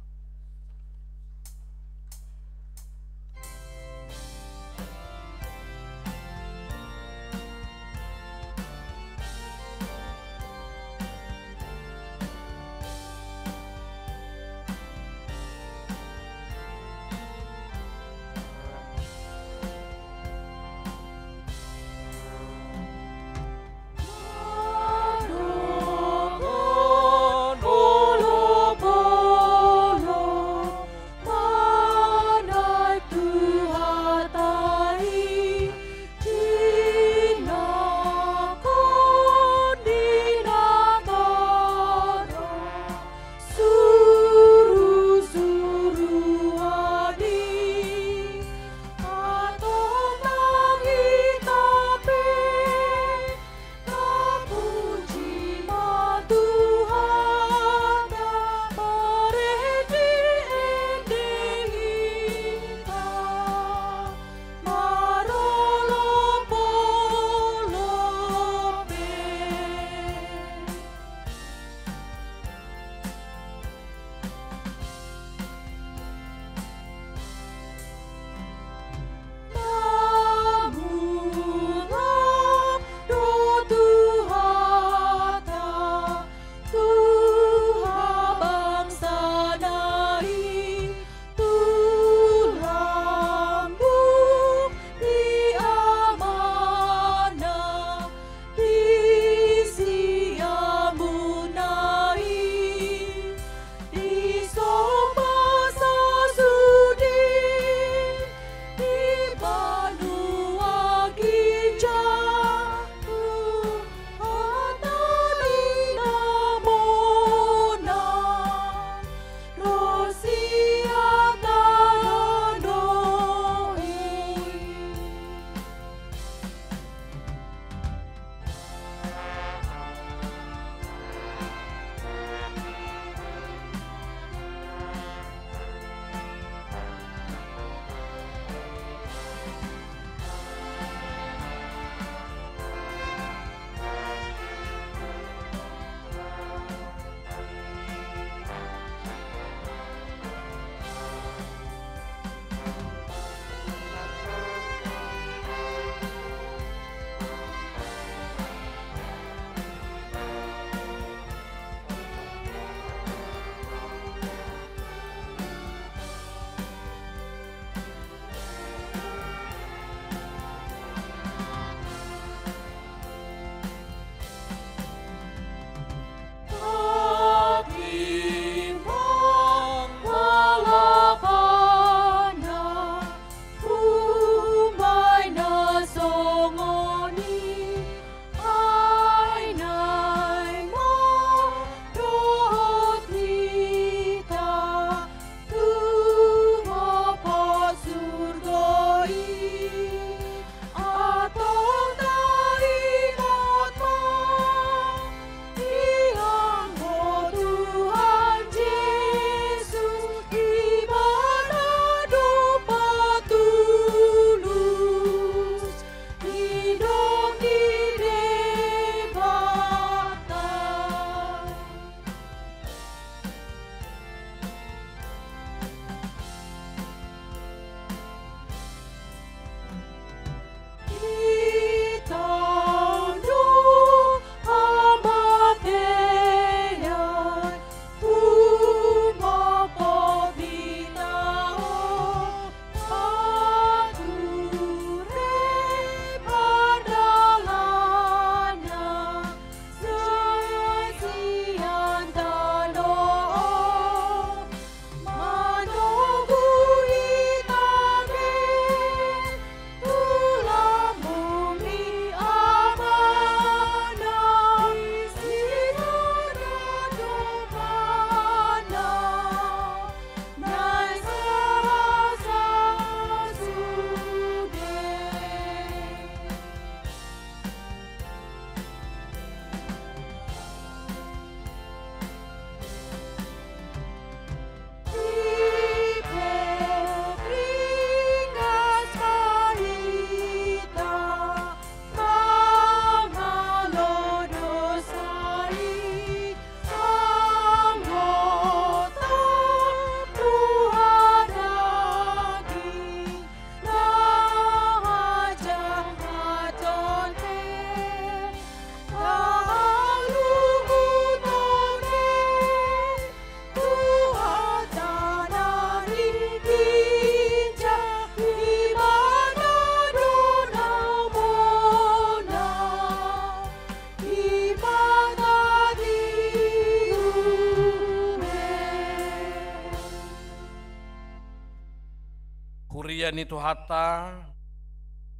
Ni Tuhanta,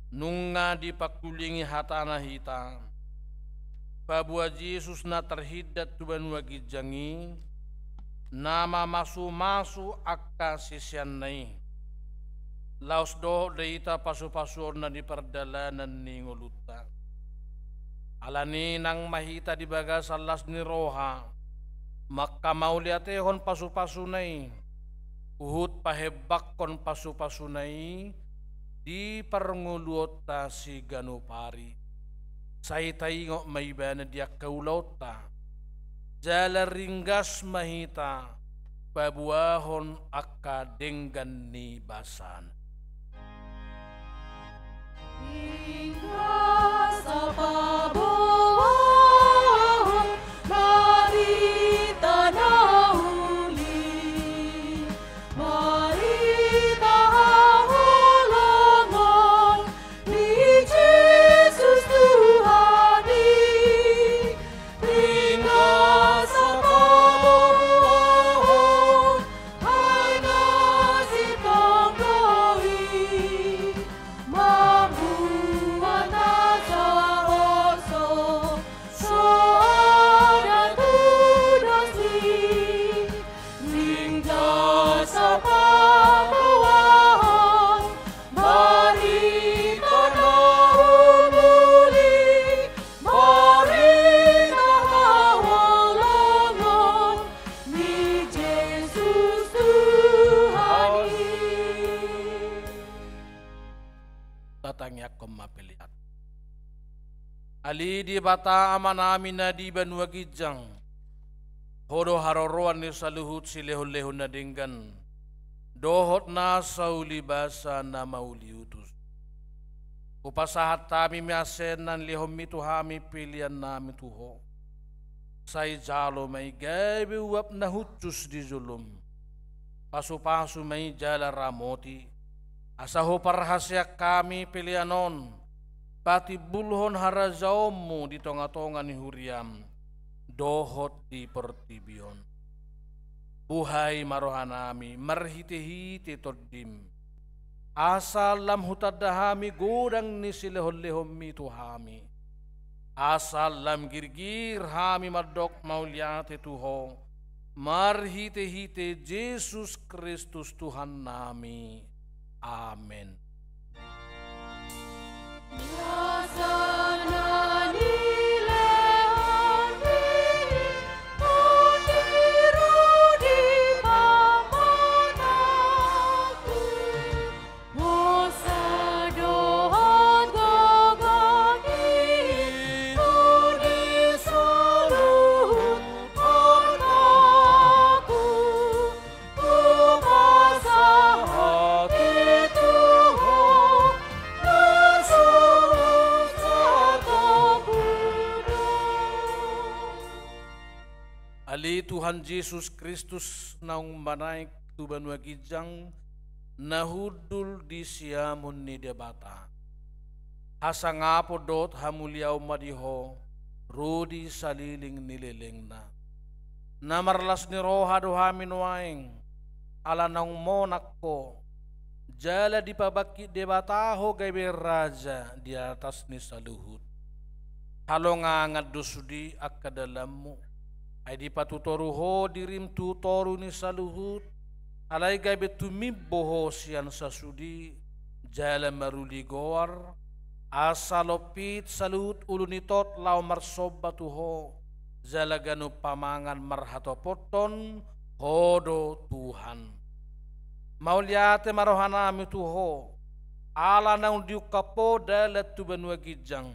nunga dipangkulingi hatana hita, paboa Jesus na tarhindat tu banua ginjang i, na mamasumasu angka siseanna i. Laos dohot do hita pasupasuonna di pardalanan ni ngolunta. Alani i nang ma hita di bagasan las ni roha, mangkamauliatehon pasupasuna i, huhut pahembangkon pasupasuna i di parngoluonta siganup ari. Sai taingot ma ibana di angka ulaonta. Jala ringgas ma hita paboahon angka denggan ni basana. Ringgas paboahon barita na uli, barita haholongon ni Jesus Tuhan i. Ringgas paboahon ai na sintong do i, mambuat na saoso, so ada tudos ni. Ringgas paboahon barita na uli, barita haholongon ni Jesus Tuhan i. Tatangiangkon ma pelean. Ale Debata Amanami na di banua ginjang, Ho do haroroan ni saluhut silehonlehon na denggan dohot na sauli basa na mauliutus. Hupasahat hami ma sian na nilehonMi tu hami peleannami tu Ho. Sai jalo ma i gabe uap na hushus di joloM. Pasupasu ma i jala ramoti, asa huparhaseang hami pelean on patimbulhon harajaonMu di tongatonga ni huriaM dohot di portibi on. Buhai ma rohanami marhitehite TondiM, asa lam hutanda hami godang ni silehonlehonMi tu hami, asa lam girgir hami mandok mauliate tu Ho marhitehite Jesus Kristus Tuhannami. Amen. Ale Tuhan Jesus Kristus naung manaek tu banua ginjang na hundul di siamun ni Debata. Hasangapon dohot hamuliaon ma di Ho ro di saleleng ni lelengna. Na marlas ni roha do hami nuaeng, ala naung monang Ho, jala dipabangkit Debata Ho gabe Raja di atas ni saluhut. Halongangan do sude angka dalanMu, ai dipatutoru Ho diriM tu toru ni saluhut, alai gabe tumimbo Ho sian sasude, jala maruli goar, asa lompit saluhut ulu ni tot laho marsomba tu Ho, jala ganup pamangan marhatopothon Ho do Tuhan. Mauliate ma rohanami tu Ho, ala naung diungkap Ho dalan tu banua ginjang,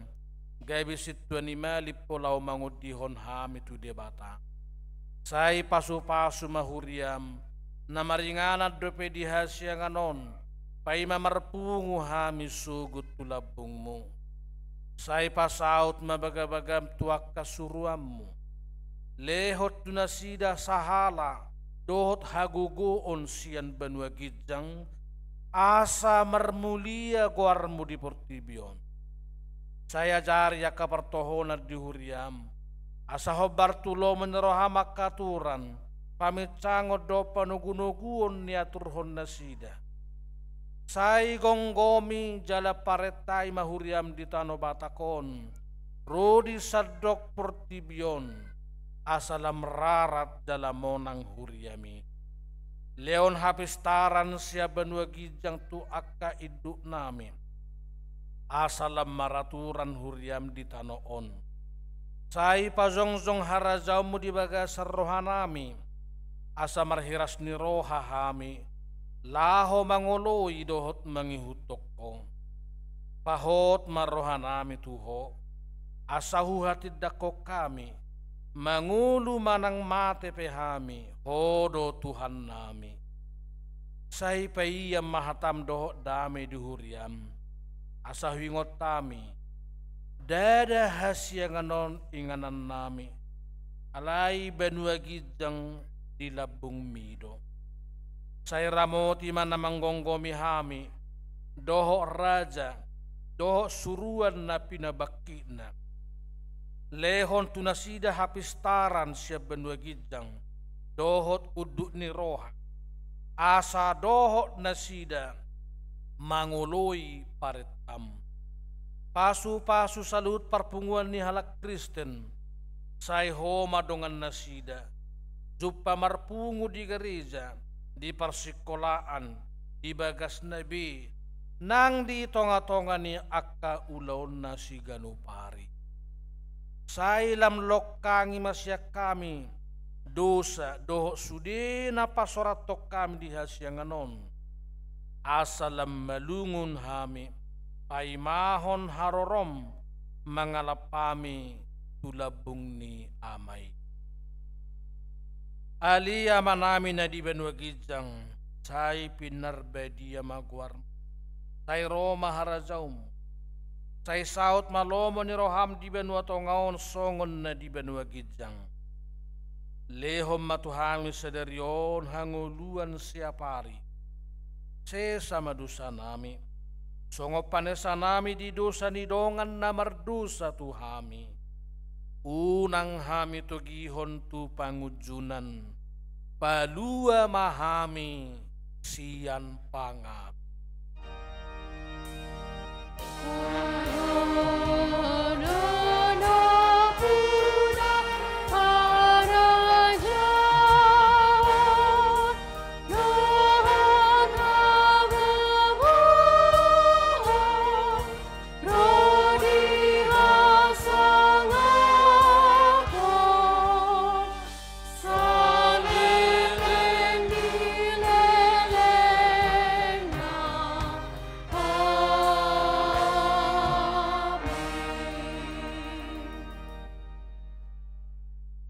gabe sintua ni malim Ho laho mangondihon hami tu Debata. Sai pasupasu ma huriaM, na maringanan dope di hasiangan on, paima marpungu hami sogot tu lambungMu. Sai pasaut ma bagabagaM tu angka suruanMu. Lehon tu nasida sahala dohot hagogoon sian banua ginjang, asa marmulia goarMu di portibi on. Sai ajari angka partohonan di huriaM, asa hombar tu lomo ni rohaM angka aturan, paminsangon dohot panogunoguon niaturhon nasida. Sai gomgomi jala parentai ma huriam di tano Batak on, ro di sandok portibi on, asa lam rarat jala monang huriam i. Lehon hapistaran sian banua ginjang tu angka induknami, asa lam maraturan huriam di tano on. Sai pajongjong harajaonmu di bagasan rohanami, asa marhiras ni roha hami, laho mangoloi dohot mangihuthon Ho. Pahot ma rohanami tu Ho, asa huhatindangkon hami, mangolu manang mate pe hami, Ho do Tuhannami. Sai paian ma hatam dohot dame di huriam, asa huingot hami, ndada hasiangan on inganannami, alai banua ginjang di lambungmi do. Sai ramoti ma na manggomgomi hami, dohot raja, dohot suruan na pinabangkitna. Lehon tu nasida hapistaran sian banua ginjang, dohot unduk ni roha, asa dohot nasida mangoloi parentam. Pasupasu saluhut parpunguan ni halak Kristen, sai Ho ma dongan nasida, jumpa marpungu di gareja, di parsingkolaan, di bagasna be, nang di tongatonga ni angka ulaonna siganup ari. Sai lam longkangi ma sian hami dosa dohot sude na pasorathon hami di hasiangan on, asa lam malungun hami paimahon harorom mangalap hami tu lambung ni Ama i. Ale Amanami na di banua ginjang, sai pinarbadia ma goarmu. Sai ro ma harajaonmu. Sai saut ma lomo ni roham di banua tonga on songon na di banua ginjang. Lehon ma tu hami sadari on hangoluan siapari. Sesa ma dosanami, songon panesanami di dosa ni dongan na mardosa tu hami. Unang hami togihon tu pangunjunan, palua ma hami sian pangago.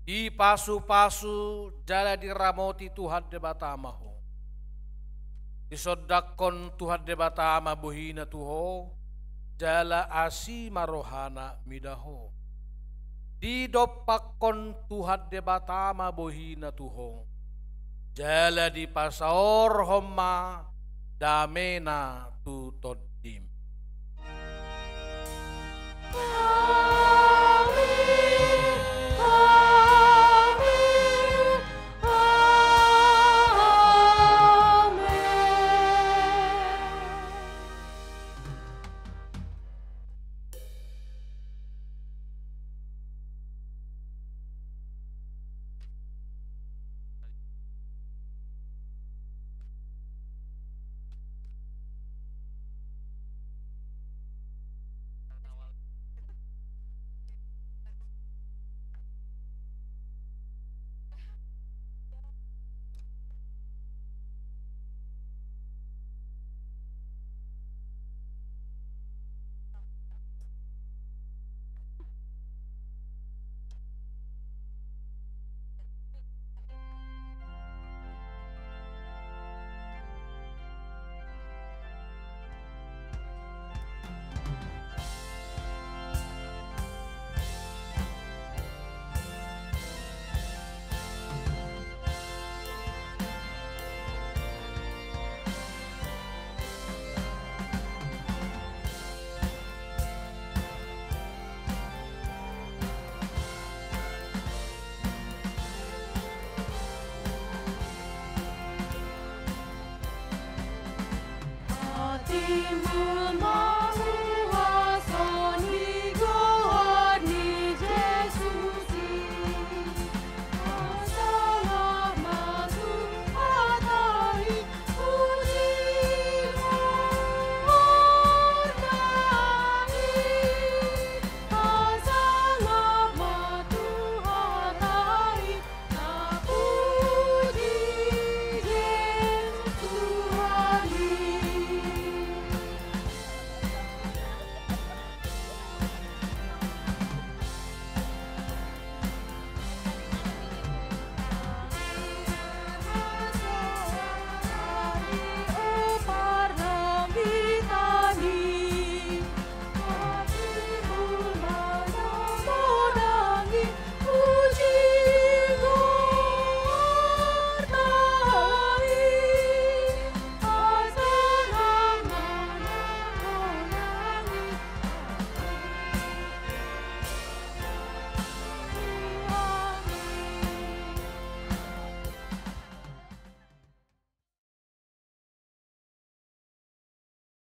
Dipasupasu jala diramoti Tuhan Debata ma ho. Disondangkon Tuhan Debata ma bohina tu ho, jala asi ma rohana mida ho. Didompakkon Tuhan Debata ma bohina tu ho, jala dipasaorhon ma damena tu tondim.